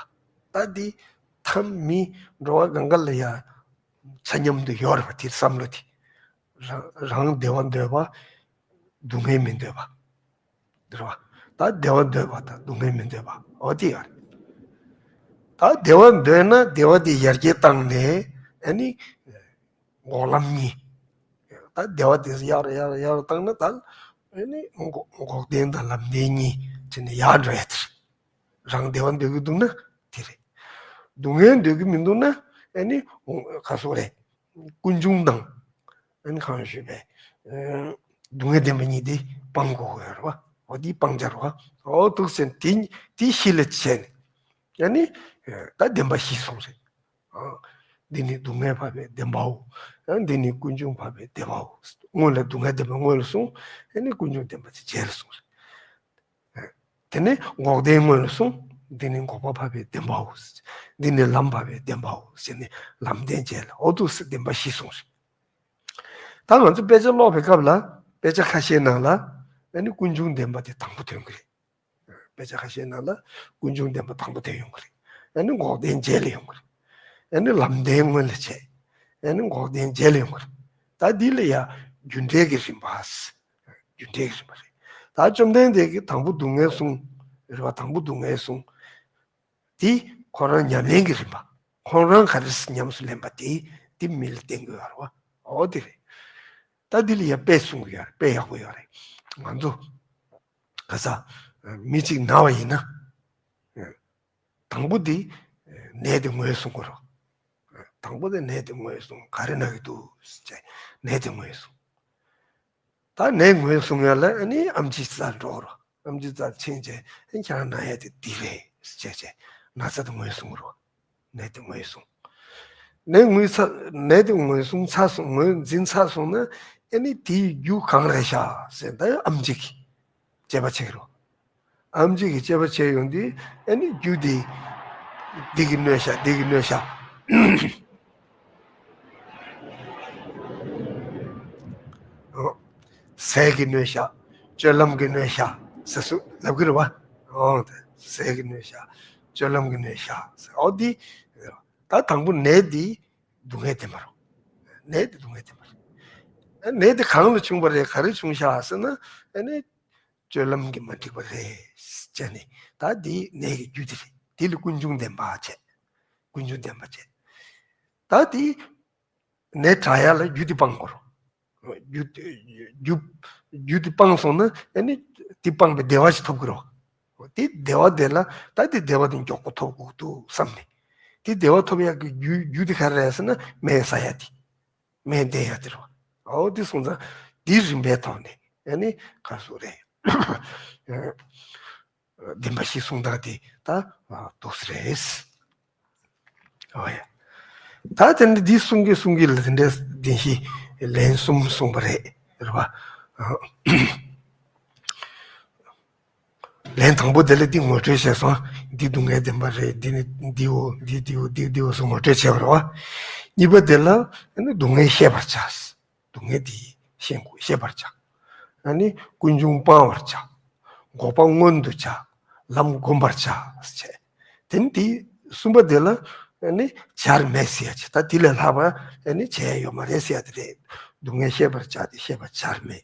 ད་འདི་ཐམས་མི་འགྲོ་བ་གང་ག་ལ་ཡ་ཆ་མཉམ་དུ་ཡོད་རེད་པ། དེ་བསམ་བློ་དེ། རང་རང་བདེ་བ་འདོད་པ། སྡུག་བསྔལ་མི་འདོད་པ། རེད་པ། ད་བདེ་བ་འདོད་པ་དང་སྡུག་བསྔལ་མི་འདོད་པ། འོ་དེ་ཡོད་རེད། ད་བདེ་བ་འདོད་ན་བདེ་བ་དེ་ཡར་རྒྱས་བཏང་ནས། ཨ་ནི་འགོག་ལམ་གཉིས། ད་བདེ་བ་དེ་ཡར་ཡར་ཡར་བཏང་ན་ད། ཨ་ནི་འགོག་འགོག་བདེན་དང་ལམ་བདེན་གཉིས་བྱས་ནས་ཡར་འགྲོ་ཡ་དེ་རེད། རང་བདེ་བ་འདོད་ཀྱི་འདུག་ན་དེ་རེད། སྡུག་བསྔལ་འདོད་ཀྱི་མི་འདུག་ན། ཨ་ནི་ག་སོགས་རེད། ཀུན་འབྱུང་དང་། ཨ་ནི་གང་ཞུས་པས། ཨ། སྡུག་བསྔལ་བདེན་པ་གཉིས་དེ་སྤང་དགོས་ཀྱི་ཡོད་རེད་པ། འོ་དེ་སྤང་བྱ་རེད་པ། འོ་འདུག་ཟེར་དེ་དེ་གཞི་ལ་བྱས་ནས། ཨ་ནི་ད་བདེན་པ་བཞི་གསུངས་རེད། ཨ། འདི་ནི་སྡུག་བསྔལ་འཕགས་པའི་བདེན་པའོ། ཨ། འདི་ནི་ཀུན་འབྱུང་འཕགས་པའི་བདེན་པའོ། སྔོན་ལ་སྡུག་བསྔལ་བདེན་པ་སྔོན་ལ་གསུངས། ཨ་ནི་ཀུན་འབྱུང་བདེན་པ་དེ་རྗེས་ལ་གསུངས་རེད། དེ་ནས་འགོག་བདེན་སྔོན་ལ་གསུངས། འདི་ནི་འགོག་པ་འཕགས་པའི་བདེན་པའོ། འདི་ནི་ལམ་འཕགས་པའི་བདེན་པའོ་ཟེར་ནས་ལམ་བདེན་བྱས་ལ། འོ་འདུག་སེ་བདེན་པ་བཞི་གསུངས་རེད། ད་ང་ཚོ་དཔེ་ཆ་ཀློག་པའི་སྐབས་ལ། དཔེ་ཆ་ཁ་ཤས་ནང་ལ་ཨ་ནི་ཀུན་འབྱུང་བདེན་པ་དེ་དང་པོ་ཐོན་གྱི་རེད། དཔེ་ཆ་ཁ་ཤས་ནང་ལ་ཀུན་འབྱུང་བདེན་པ་དང་པོ་ཐོན་ཡོང་གི་རེད། ཨ་ནི་འགོག་བདེན་རྗེས་ལ་ཡོང་གི་རེད། ཨ་ནི་ལམ་བདེན་སྔོན་ལ་བྱས། ཨ་ནི་འགོག་བདེན་རྗེས་ལ་ཡོང་གི་རེད། ད་འདི་ལ་ཡ་རྒྱུ་འབྲས་ཀྱི་རིམ་པ། རྒྱུ་འབྲས་ཀྱི་རིམ་པ་རེད། ད་བཅོམ་ལྡན་འདས་ཀྱིས་དང་པོ་སྡུག་བསྔལ་གསུངས། རེད་པ། དང་པོ་སྡུག་བསྔལ་གསུངས། དེ་ཁོ་རང་ཉམས་ལེན་གྱི་རིམ་པ། ཁོ་རང་ག་རེ་ཉམས་སུ་ལེན་པ་དེ། དེ་མི་ལ་བསྟན་དགོས་ཡོད་རེད་པ། འོ་དེ་རེད། ད་འདི་ལ་ཡ་དཔེ་གསུང་གི་ཡོད་རེད། དཔེ་ཡག་པོ་ཡོད་རེད། ང་ཚོ་ག་ས་མི་གཅིག་ན་བ་ཡིན་ན། དང་པོ་དེ་ནད་དེ་ངོས་བཟུང་དགོས་རེད། དང་པོ་དེ་ནད་དེ་ངོས་བཟུང་། ག་རེ་ན་གི་འདུག་ཟེར་ནད་དེ་ངོས་བཟུང་། ད་ནད་ངོས་བཟུང་ཡ་ལ་ཨ་ནི་ཨེམ་ཆི་རྩར་འགྲོ་རོགས། ཨེམ་ཆི་རྩར་ཕྱིན་བྱས། ཨ་ནི་ཁྱེད་རང་ན་ཡ་དེ་འདི་རེད་ཟེར་བྱས། ན་ཚ་དེ་ངོས་བཟུང་རོགས། ནད་དེ་ངོས་བཟུང་། ནད་ངོས་ཚ། ནད་དེ་ངོས་བཟུང་ཚར་སོང་། ངོས་འཛིན་ཚར་སོང་ན། ཨ་ནི་དེའི་རྒྱུ་གང་རེད་ཤག་ཟེར། ད་ཨེམ་ཆི་གིས་དཔྱད་པ་བྱེད་ཀྱི་རོགས། ཨེམ་ཆི་གིས་དཔྱད་པ་བྱས་ཡོང་དུས། ཨ་ནི་རྒྱུ་དེ་འདི་གིས་གནོད་ཤག་འདི་གིས་གནོད་ཤག་ཟས་ཀྱིས་གནོད་ཤག་སྤྱོད་ལམ་གྱིས་གནོད་ཤག་ཟེར་སུ་ལབ་ཀྱི་རེད་པ། འོ། ཟས་ཀྱིས་གནོད་ཤག་སྤྱོད་ལམ་གྱིས་གནོད་ཤག་ཟེར། འོ་འདི། ད་དང་པོ་ནད་འདི་སྡུག་བསྔལ་བདེན་པ་རེད། ནད་འདི་སྡུག་བསྔལ་བདེན་པ་རེད། ནད་འདི་གང་ལ་བྱུང་བ་རེད། ག་རེ་བྱུང་ཤག་ཟེར་ན། ཨ་ནི་སྤྱོད་ལམ་གྱིས་མ་འགྲིག་པ་རེད་ཟེར་ནས། ད་འདི་ནད་ཀྱི་རྒྱུ་དེ་རེད། དེ་ལ་ཀུན་འབྱུང་བདེན་པ་བྱས། ཀུན་འབྱུང་བདེན་པ་བྱས། ད་དེ་ནད་དྲག་ཡ་ལ་རྒྱུ་དེ་སྤང་དགོས་རེད། རྒྱུ་རྒྱུ་རྒྱུ་དེ་སྤངས་སོང་ན། ཨ་ནི་དེ་སྤངས་པའི་བདེ་བ་ཞིག་ཐོབ་ཀྱི་རེད། དེ་བདེ་བ་དེ་ལ། ད་དེ་བདེ་བ་དེ་མགྱོགས་པོ་ཐོབ་དགོས་འདུག་བསམ་ནས། དེ་བདེ་བ་ཐོབ་ཡག་གི་རྒྱུ་རྒྱུ་དེ་ག་རེ་རེད་ཟེར་ན། སྨན་ཟ་ཡ་དེ། སྨན་བསྟེན་ཡ་དེ་རེད། འོ་དེ་སོང་ཙང་དེའི་རིམ་པའི་ཐོག་ནས། ཨ་ནི་ག་སོ་རེད། བདེན་པ་བཞི་གསུང་སྟངས་དེ་ད་འདུག་སེ་རེད། འོ་ཡ། ད་དེ་ནི་འདི་གསུང་གི་གསུང་གི་ལ། དེ་འདྲའི་བདེན་བཞི་ལན་གསུམ་གསུངས་པ་རེད། རེད་པ། ལན་དང་པོ་དེ་ལ་འདི་ངོ་སྤྲོད་བྱས་སོང་། འདི་སྡུག་བསྔལ་བདེན་པ་རེད། འདི་ནི་འདིའོ། འདི་འདིའོ། འདི་འདིའོ། ཟེར་ངོ་སྤྲོད་བྱས་པ་རེད་པ། གཉིས་པ་དེ་ལ་ཨ་ནི་སྡུག་བསྔལ་ཤེས་པར་བྱ། སྡུག་བསྔལ་དེ་ཤེས་དགོས། ཤེས་པར་བྱ། ཨ་ནི་ཀུན་འབྱུང་སྤང་བར་བྱ། འགོག་པ་མངོན་དུ་བྱ། ལམ་བསྒོམ་པར་བྱ་ཟེར་བྱས། དེ་ནི་དེ་གསུམ་པ་དེ་ལ་ཨ་ནི་བྱར་མེད་ཟེར་ཡ་བྱས། ད་དེ་ལས་ལྷག་པ་ཨ་ནི་བྱས་ཡོད་མ་རེད་ཟེར་ཡ་དེ་རེད། སྡུག་བསྔལ་ཤེས་པར་བྱ་དེ་ཤེས་པ་བྱར་མེད།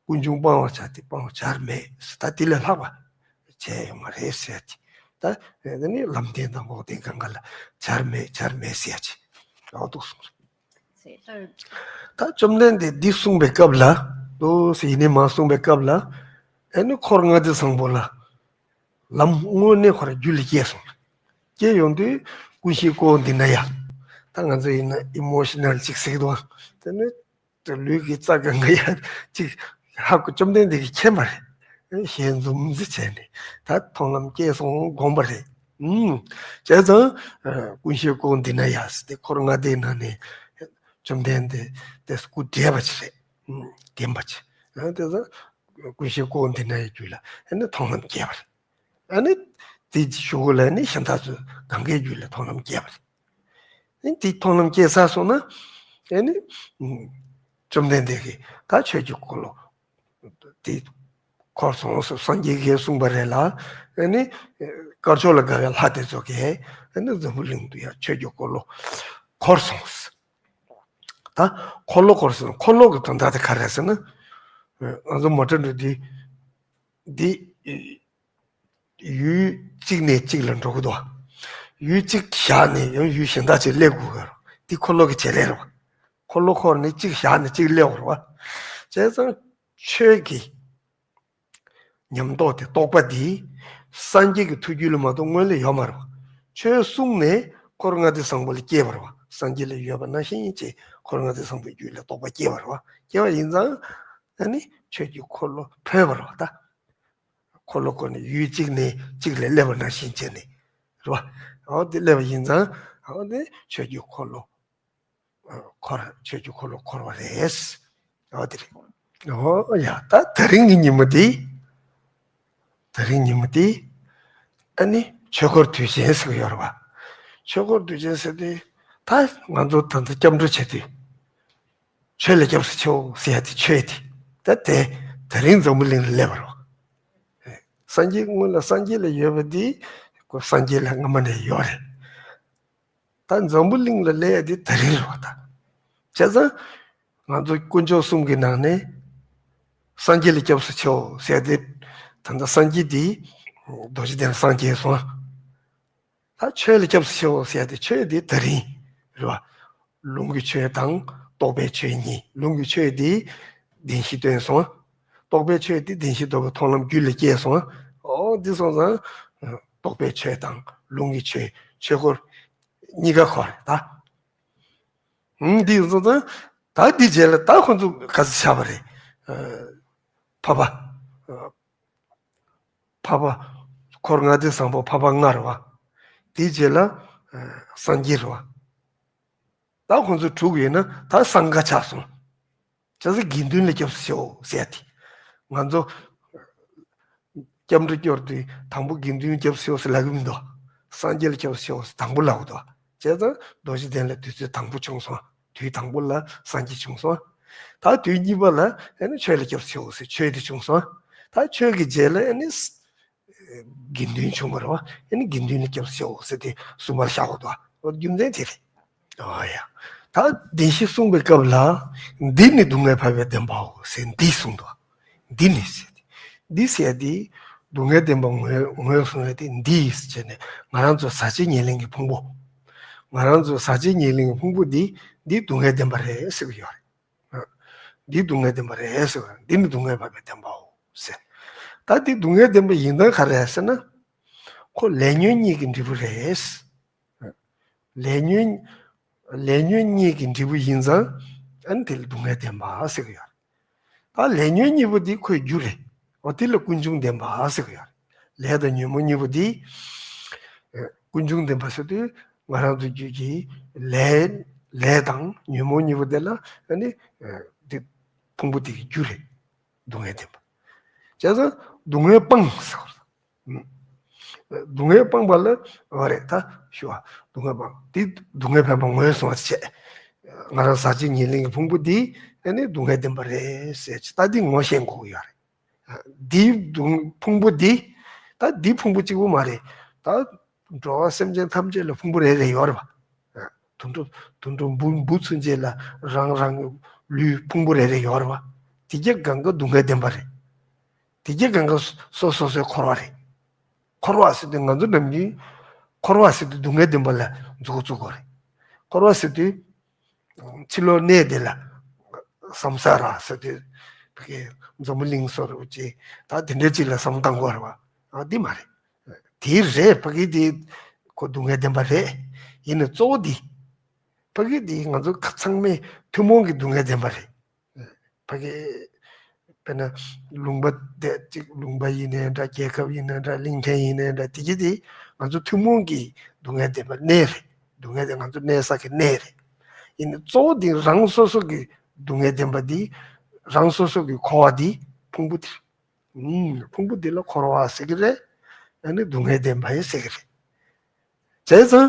ཀུན་འབྱུང་སྤང་བར་བྱ་དེ་སྤང་བ་བྱར་མེད། ད་དེ་ལས་ལྷག་པ་བྱས་ཡོད་མ་རེད་ཟེར་ཏེ། ད་དེ་ནི་ལམ་བདེན་དང་འགོག་བདེན་གང་ག་ལ་བྱར་མེད་བྱར་མེད་ཟེར་ཡ་ཅིག་འོ་འདུག་གསུངས། ད་བཅོམ་ལྡན་འདས་འདི་གསུངས་པའི་སྐབས་ལ། འདུག་སེ་ཡིན་ནས་མ་གསུངས་པའི་སྐབས་ལ། ཨ་ནི་འཁོར་ལྔ་སྡེ་བཟང་པོ་ལ་ལམ་དངོས་གནས་ཁོ་རང་རྒྱུད་ལ་སྐྱེས་སོང་། སྐྱེས་ཡོང་དུས་ཀུན་ཤེས་ཀོ་འདི་ན་ཡ། ད་ང་ཚོ་ཡིན་ན་ཨི་མོ་ཤི་ནལ་ཅིག་ཟེར་གི་འདུག་ཨ། དེ་ནི་ལུས་ཀྱི་རྩ་གང་ག་ཡ་ཅིག་ཧ་གོ། བཅོམ་ལྡན་འདས་ཀྱིས་མཁྱེན་པ་རེད། ཞལ་འཛུམ་ཟེར་བྱས་ནས། ད་མཐོང་ལམ་སྐྱེས་སོང་དགོངས་པ་རེད། ཨུམ། བྱས་ཙང་ཀུན་ཤེས་ཀོ་འདི་ན་ཡ་ཟེར་ཏེ་འཁོར་ལྔ་སྡེའི་ནང་ནས་བཅོམ་ལྡན་འདས་དེ་སྐུ་བགྲེས་པ་ཅིག་རེད། ཨུམ། རྒན་པ་ཅིག་རེད། ཨ་དེ་ཚོ་ཀུན་ཤེས་ཀོ་འདི་འདྲ་ཡི་རྒྱུད་ལ་ཨ་ནི་མཐོང་ལམ་སྐྱེས་པ་རེད། ཨ་ནི་དེ་གཞུག་གུ་ལ་ནི་གཞན་དག་ཚོས་གང་གའི་རྒྱུད་ལ་མཐོང་ལམ་སྐྱེས་པ་རེད། ཨ་ནི་དེ་མཐོང་ལམ་སྐྱེས་ཚར་སོང་ན་ཨ་ནི་བཅོམ་ལྡན་འདས་ཀྱིས་ད་ཆོས་ཀྱི་འཁོར་ལོ་དེ་འཁོར་སོང་ཟེར་སངས་རྒྱས་ཀྱིས་གསུངས་པ་རེད་ལ། ཨ་ནི་དཀར་ཕྱོགས་ལ་དགའ་བའི་ལྷ་དེ་ཚོ་གིས་ཨ་ནི་འཛམ་བུ་གླིང་དུ་ཡང་ཆོས་ཀྱི་འཁོར་ལོ་འཁོར་སོང་ཟེར། ད་འཁོར་ལོ་བསྐོར་ཟེར་ན་འཁོར་ལོ་གི་དོན་དག་དེ་ག་རེ་ཟེར་ན། ང་ཚོ་མོ་ཊ་འགྲོ་དུས་འདི་ཡུལ་གཅིག་ནས་གཅིག་ལ་འགྲོ་གི་འདུག་ཡུལ་གཅིག་བཞག་ནས་ཡང་ཡུལ་གཞན་དག་ཅིག་སླེབས་དགོས་གི་རེད། འདི་འཁོར་ལོ་གི་བྱེད་ལས་རེད་བ། འཁོར་ལོ་བསྐོར་ནས་གཅིག་བཞག་ནས་གཅིག་སླེབས་དགོས་རེད་བ། བྱས་ཙང་ཆོས་ཀྱི་ཉམས་རྟོགས་དེ་རྟོགས་པ་འདི་སངས་རྒྱས་ཀྱི་ཐུགས་རྒྱུད་ལ་མ་གཏོགས་སྔོན་ལ་ཡོད་མ་རེད་བ། ཆོས་གསུངས་ནས་འཁོར་ལྔ་སྡེ་བཟང་པོ་ལ་སྐྱེས་པ་རེད་བ། སངས་རྒྱས་ལ་ཡོད་པ་ནང་བཞིན་བྱས་འཁོར་ལྔ་སྡེ་བཟང་པོའི་རྒྱུད་ལ་རྟོགས་པ་སྐྱེས་པ་རེད་བ། སྐྱེས་པ་ཡིན་ཙང་ཨ་ནི་ཆོས་ཀྱི་འཁོར་ལོ་འཕོས་པ་རེད་བ་ད། འཁོར་ལོ་བསྐོར་ནས་ཡུལ་གཅིག་ནས་གཅིག་ལ་སླེབས་པ་ནང་བཞིན་བྱས་ནས་རེད་བ། འོ་དེ་སླེབས་པ་ཡིན་ཙང་འོ་དེ་ཆོས་ཀྱི་འཁོར་ལོ་འཁོར་ཆོས་ཀྱི་འཁོར་ལོ་འཁོར་བ་རེད། འོ་དེ་རེད། འོ་ཡ་ད་དེ་རིང་གི་ཉིན་མོ་དེ། དེ་རིང་ཉིན་མོ་དེ་ཨ་ནི་ཆོས་འཁོར་དུས་ཆེན་ཟེར་གྱི་ཡོད་རེད་བ། ཆོས་འཁོར་དུས་ཆེན་ཟེར་དུས་ད་ང་ཚོ་ད་ལྟ་སྐྱབས་འགྲོ་བྱེད་དུས། ཆོས་ལ་སྐྱབས་སུ་མཆིའོ་ཟེར་ཡ་དེ་ཆོས་དེ། ད་དེ་དེ་རིང་འཛམ་བུ་གླིང་ལ་སླེབས་པ་རེད། སངས་རྒྱས་སྔོན་ལ་སངས་རྒྱས་ལ་ཡོད་པ་དེ་ཁོ་སངས་རྒྱས་ལ་སྔ་མ་ནས་ཡོད་རེད། ད་འཛམ་བུ་གླིང་ལ་སླེབས་ཡ་དེ་དེ་རིང་རེད་བ་ད། བྱས་ཙང་ང་ཚོ་དཀོན་མཆོག་གསུམ་གྱི་ནང་ནས་སངས་རྒྱས་ལ་སྐྱབས་སུ་མཆིའོ་ཟེར་ཡ་དེ་ད་ལྟ་སངས་རྒྱས་དེ་རྡོ་རྗེ་གདན་སངས་རྒྱས་སོང་། ད་ཆོས་ལ་སྐྱབས་སུ་མཆིའོ་ཟེར་ཡ་དེ་ཆོས་དེ་དེ་རིང་རེད་བ། ལུང་གི་ཆོས་དང་རྟོགས་པའི་ཆོས་གཉིས། ལུང་གི་ཆོས་དེ་བདེན་བཞི་སྟོན་སོང་། རྟོགས་པའི་ཆོས་དེ་བདེན་བཞི་རྟོགས་པའི་མཐོང་ལམ་རྒྱུད་ལ་སྐྱེས་སོང་། ཨོ་འདི་སོང་ཙང་རྟོགས་པའི་ཆོས་དང་ལུང་གི་ཆོས་ཆོས་འཁོར་གཉིས་ཀ་འཁོར་རེད་ད། ཨང་འདི་སོང་ཙང་ད་འདི་རྗེས་ལ་ད་ཁོ་ཚོ་ག་ཚོད་ཆགས་པ་རེད། ཨ་འཕགས་པ། ཨ་འཕགས་པ། འཁོར་ལྔ་སྡེ་བཟང་པོ་འཕགས་པ་ལྔ་རེད་བ། དེའི་རྗེས་ལ་ཨ་སངས་རྒྱས་རེད་བ། ད་ཁོང་ཚོ་དྲུག་ཡོད་ན་ད་སངས་རྒྱས་ཆགས་སོང་། བྱས་ཙང་དགེ་འདུན་ལ་སྐྱབས་སུ་མཆིའོ་ཟེར་ཡ་དེ། ང་ཚོ་སྐྱབས་འགྲོ་སྐྱོར་དུས་དང་པོ་དགེ་འདུན་སྐྱབས་སུ་མཆིའོ་ཟེར་ལབ་ཀྱི་མི་འདུག་སངས་རྒྱས་ལ་སྐྱབས་སུ་མཆིའོ་ཟེར་དང་པོ་ལབ་ཀྱི་འདུག་བྱས་ཙང་རྡོ་རྗེ་གདན་ལ་དུས་ཚོད་དང་པོ་བྱུང་སོང་། དུས་དང་པོ་ལ་སངས་རྒྱས་བྱུང་སོང་། ད་དུས་གཉིས་པ་ལ་ཨ་ནི་ཆོས་ལ་སྐྱབས་སུ་མཆིའོ་ཟེར་ཆོས་དེ་བྱུང་སོང་། ད་ཆོས་ཀྱི་རྗེས་ལ་ཨ་ནི་དགེ་འདུན་བྱུང་བ་རེད་བ། ཨ་ནི་དགེ་འདུན་ལ་སྐྱབས་སུ་མཆིའོ་ཟེར་ཏེ་གསུམ་པར་བཞག་དགོས་འདུག་འོ་རྒྱུ་མཚན་དེ་རེད། ཨོ་ཡ། ད་བདེན་བཞི་གསུངས་པའི་སྐབས་ལ། འདི་ནི་སྡུག་བསྔལ་འཕགས་པའི་བདེན་པའོ་ཟེར་འདི་གསུངས་འདུག་འདི་ནི་ཟེར་ཏེ། འདི་ཟེར་ཏེ། སྡུག་བསྔལ་བདེན་པ་ངོས་ངོས་བཟུང་བའི་དེ་འདི་ཟེར་བྱས་ནས་ང་རང་ཚོ་ཟག་བཅས་ཉེར་ལེན་གྱི་ཕུང་པོ། ང་རང་ཚོ་ཟག་བཅས་ཉེར་ལེན་གྱི་ཕུང་པོ་འདི་འདི་སྡུག་བསྔལ་བདེན་པ་རེད་ཟེར་གྱི་ཡོད་རེད། འདི་སྡུག་བསྔལ་བདེན་པ་རེད་ཟེར་བ། འདི་ནི་སྡུག་བསྔལ་འཕགས་པའི་བདེན་པའོ་ཟེར། ད་འདི་སྡུག་བསྔལ་བདེན་པ་ཡིན་སྟངས་ག་རེ་རེད་ཟེར་ན། ཁོ་ལས་ཉོན་གཉིས་ཀྱི་འབྲས་བུ་རེད། ལས་ཉོན་ལས་ཉོན་གཉིས་ཀྱི་འབྲས་བུ་ཡིན་ཙང་ཨ་ནི་དེ་ལ་སྡུག་བསྔལ་བདེན་པ་ཟེར་གྱི་ཡོད་རེད། ད་ལས་ཉོན་གཉིས་པོ་འདི་ཁོའི་རྒྱུ་རེད། འོ་དེ་ལ་ཀུན་འབྱུང་བདེན་པ་ཟེར་གྱི་ཡོད་རེད། ལས་དང་ཉོན་མོངས་གཉིས་པོ་འདི། ཨ་ཀུན་འབྱུང་བདེན་པ་ཟེར་དུས་ང་རང་ཚོ་རྒྱུད་ཀྱི་ལས་ལས་དང་ཉོན་མོངས་གཉིས་པོ་དེ་ལ་ཨ་ནི་ཨ་འདི་ཕུང་པོ་དེ་གི་རྒྱུ་རེད། སྡུག་བསྔལ་བདེན་པ། བྱས་ཙང་སྡུག་བསྔལ་སྤངས་ཟེར་བ། སྡུག་བསྔལ་སྤངས་པ་ལ་འོ་རེད་ད་ཞུ་བ། སྡུག་བསྔལ་སྤངས་དེ་སྡུག་བསྔལ་བདེན་པ་ངོས་བཟུང་བ་བྱས། ང་རང་ཟག་བཅས་ཉེར་ལེན་གྱི་ཕུང་པོ་འདི་ཨ་ནི་སྡུག་བསྔལ་བདེན་པ་རེད་ཟེར་ཅི་ད་འདི་ངོ་ཤེས་དགོས་ཀྱི་ཡོད་རེད། འདིའི་སྡུག་ཕུང་པོ་འདི་ད་འདི་ཕུང་པོ་གཅིག་པུ་མ་རེད། ད་འགྲོ་བ་སེམས་ཅན་ཐམས་ཅད་ལ་ཕུང་པོ་རེ་རེ་ཡོད་རེད་བ། དུད་འགྲོ་དུད་འགྲོ་འབུ་འབུ་ཚུན་ཆད་ལ་རང་རང་གི་ལུས་ཕུང་པོ་རེ་རེ་ཡོད་རེད་བ། དེ་གྱད་གང་ག་སྡུག་བསྔལ་བདེན་པ་རེད། དེ་གྱད་གང་ག་སོ་སོ་སོའི་འཁོར་བ་རེད། འཁོར་བ་ཟེར་དུས་ང་ཚོ་ནམ་རྒྱུན་འཁོར་བ་ཟེར་དུས་སྡུག་བསྔལ་བདེན་པ་ལ་མཛུབ་གུ་བཙུགས་དགོས་རེད། འཁོར་བ་ཟེར་དུས་ཕྱི་ལོགས་གནས་དེ་ལ་སམ་ས་ར་ཟེར་དུས་ཕ་གི་འཛམ་བུ་གླིང་སོགས་རུ་ཅིག་ད་དེ་འདྲའི་ཅིག་ལ་བསམ་བློ་བཏང་དགོས་རེད་བ། ཨ་འདི་མ་རེད། དེ་རེད་ཕ་གི་དེ་ཁོ་སྡུག་བསྔལ་བདེན་པ་རེད། ཡིན་ནའི་གཙོ་བོ་དེ་ཕ་གི་དེ་ང་ཚོ་ཚང་མས་ཐུན་མོང་གི་སྡུག་བསྔལ་བདེན་པ་རེད། ཕ་གི་དཔེར་ན་ལུང་པ་དེ་གཅིག་ལུང་པ་ཡིན་ནའི་འདྲ་རྒྱལ་ཁབ་ཡིན་ནའི་འདྲ་གླིང་ཕྲན་ཡིན་ནའི་འདྲ་དེ་གི་དེ་ང་ཚོ་ཐུན་མོང་གི་སྡུག་བསྔལ་བདེན་པ་གནས་རེད། སྡུག་བསྔལ་དེ་ང་ཚོ་གནས་ས་གི་གནས་རེད། ཡིན་ནའི་གཙོ་བོ་དེ་རང་སོ་སོ་གི་སྡུག་བསྔལ་བདེན་པ་དེ་ རང་སོ་སོ་གི་འཁོར་བ་འདི་ཕུང་པོ་འདི་རེད། ཨུམ། ཕུང་པོ་འདི་ལ་འཁོར་བ་ཟེར་གི་རེད། ཨ་ནི་སྡུག་བསྔལ་བདེན་པ་ཡང་ཟེར་གི་རེད། བྱས་ཙང་།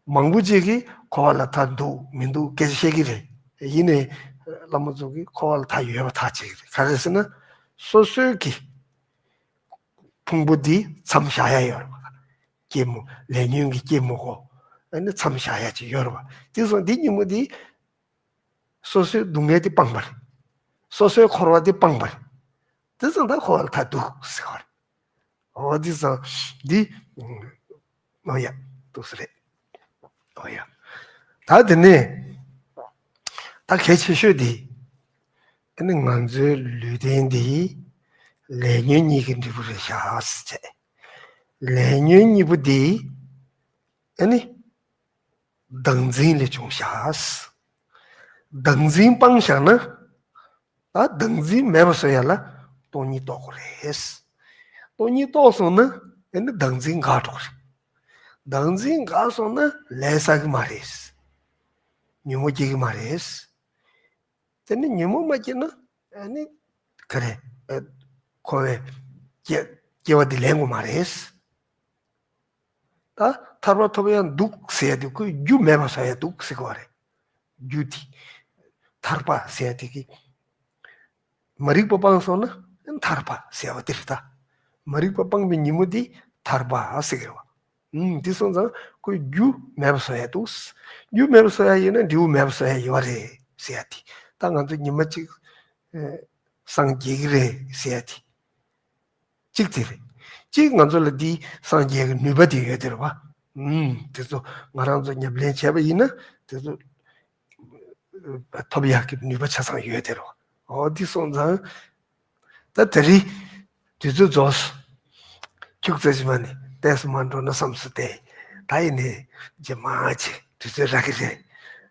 མང་པོ་ཅིག་གིས་འཁོར་བ་ལ་མཐའ་འདུག་མི་འདུག་སྐད་ཆ་བཤད་ཀྱི་རེད། ཡིན་ནའི་བླ་མ་ཚོ་གིས་འཁོར་བ་ལ་མཐའ་ཡོད་པ་ཐག་བཅད་ཀྱི་རེད། ག་རེ་ཟེར་ན། སོ་སོའི་གི་ཕུང་པོ་འདི་མཚམས་བཞག་ཡ་ཡོད་རེད་པ། སྐྱེད་མོས། ལས་ཉོན་གྱི་སྐྱེད་མོས་གོ། ཨ་ནི་མཚམས་བཞག་ཡ་ཅིག་ཡོད་རེད་པ། དེ་སོང་འདི་ཉིན་མོ་འདི་སོ་སོའི་སྡུག་བསྔལ་འདི་སྤངས་པ་རེད། སོ་སོའི་འཁོར་བ་འདི་སྤངས་པ་རེད། དེ་ཙང་ད་འཁོར་བ་ལ་མཐའ་འདུག་ཟེར་བ་རེད། འོ་འདི་ཙང་འདི། ཨོ་ཡ། འདུག་སེ་རེད། ཨོ་ཡ། ད་དེ་ནས་ད་གལ་ཆེ་ཤོས་འདི། ཨ་ནི་ང་ཚོའི་ལུས་རྟེན་འདི་ལས་ཉོན་གཉིས་ཀྱི་འབྲས་བུ་རེད་ཤག་ཟེར་བྱས། ལས་ཉོན་གཉིས་པོ་འདི་ཨ་ནི་བདག་འཛིན་ལས་བྱུང་ཤག། བདག་འཛིན་སྤངས་བཞག་ན། ད་བདག་འཛིན་མེད་པ་བཟོ་ཡ་ལ་སྟོང་ཉིད་རྟོགས་དགོས་རེད། སྟོང་ཉིད་རྟོགས་སོང་ན་ཨ་ནི་བདག་འཛིན་འགག་འགྲོ་གི་རེད། བདག་འཛིན་འགག་སོང་ན་ལས་བསགས་གི་མ་རེད། ཉོན་མོངས་སྐྱེ་གི་མ་རེད། དེ་ནི་ཉོན་མོངས་མ་སྐྱེས་ན་ཨ་ནི་ག་རེ། ཨ། འཁོར་བའི་སྐྱེ་སྐྱེ་བ་འདི་ལེན་དགོས་མ་རེད། ད་ཐར་པ་ཐོབ་ཡ་འདུག་ཟེར་ཡ་དེ་ཁོས་རྒྱུ་མེད་པ་བཟོ་ཡ་འདུག་ཟེར་གོ་རེད། རྒྱུ་དེ། ཐར་པ་ཟེར་ཡ་དེ་གི། མ་རིག་པ་སྤངས་སོང་ན་ཐར་པ་ཟེར་བ་དེ་རེད་ད། མ་རིག་པ་སྤངས་པའི་ཉིན་མོ་དེ་ཐར་པ་ཟེར་གི་རེད་བ། ཨུམ། དེ་སོང་ཙང་ཁོས་རྒྱུ་མེད་པ་བཟོ་ཡ་འདུག། རྒྱུ་མེད་པ་བཟོ་ཡ་ཡིན་ན་འབྲས་བུ་མེད་པ་བཟོ་ཡ་ཡོད་རེད་ཟེར་ཡ་དེ། ད་ང་ཚོ་ཉི་མ་གཅིག་ཨེ། སངས་རྒྱས་ཀྱི་རེད་ཟེར་ཡ་དེ། གཅིག་དེ་རེད། གཅིག་ང་ཚོ་ལ་འདི་སངས་རྒྱས་ཀྱི་ནུས་པ་དེ་ཡོད་དེ་རེད་བ། ཨུམ། དེ་ཚོ་ང་རང་ཚོ་ཉམས་ལེན་བྱས་པ་ཡིན་ན་དེ་ཚོ་ཐོབ་ཡག་གི་ནུས་པ་ཆ་ཚང་ཡོད་དེ་རེད་བ། འོ་འདི་སོང་ཙང་། ད་དེ་རིང་དུས་ཚོད་རྫོགས་སོང་། ཁྱུག་ཙམ་ཞིག་མ་ནི་ཏོག་ཙམ་མ་འགྲོ་ན་བསམ་སོང་སྟེ། ད་ཡིན་ནའི་རྗེས་མ་ཆེ་དུས་ཚོད་རག་གི་རེད།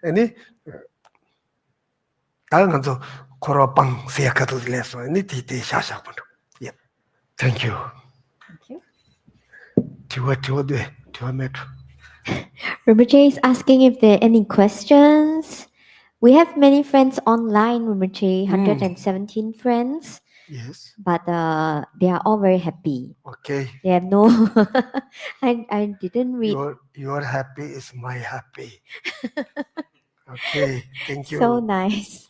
ཨ་ནི། ད་ང་ཚོ་འཁོར་བ་སྤངས་ཟེར་ཡ་ཁ་ཐུག་ལས་སོང་ནི་དེ་དེ་བཞག་བཞག་པ་འགྲོ། Yep. Thank you. Thank you. དྲི་བ་དྲི་བ་འདུག་དྲི་བ་མེད་འགྲོ། Rinpoche is asking if there are any questions. We have many friends online, Rinpoche, mm, hundred and seventeen friends. Yes. But uh, they are all very happy. Okay. They have no. I, I didn't read. Your, your happy is my happy. Okay, thank you. So nice.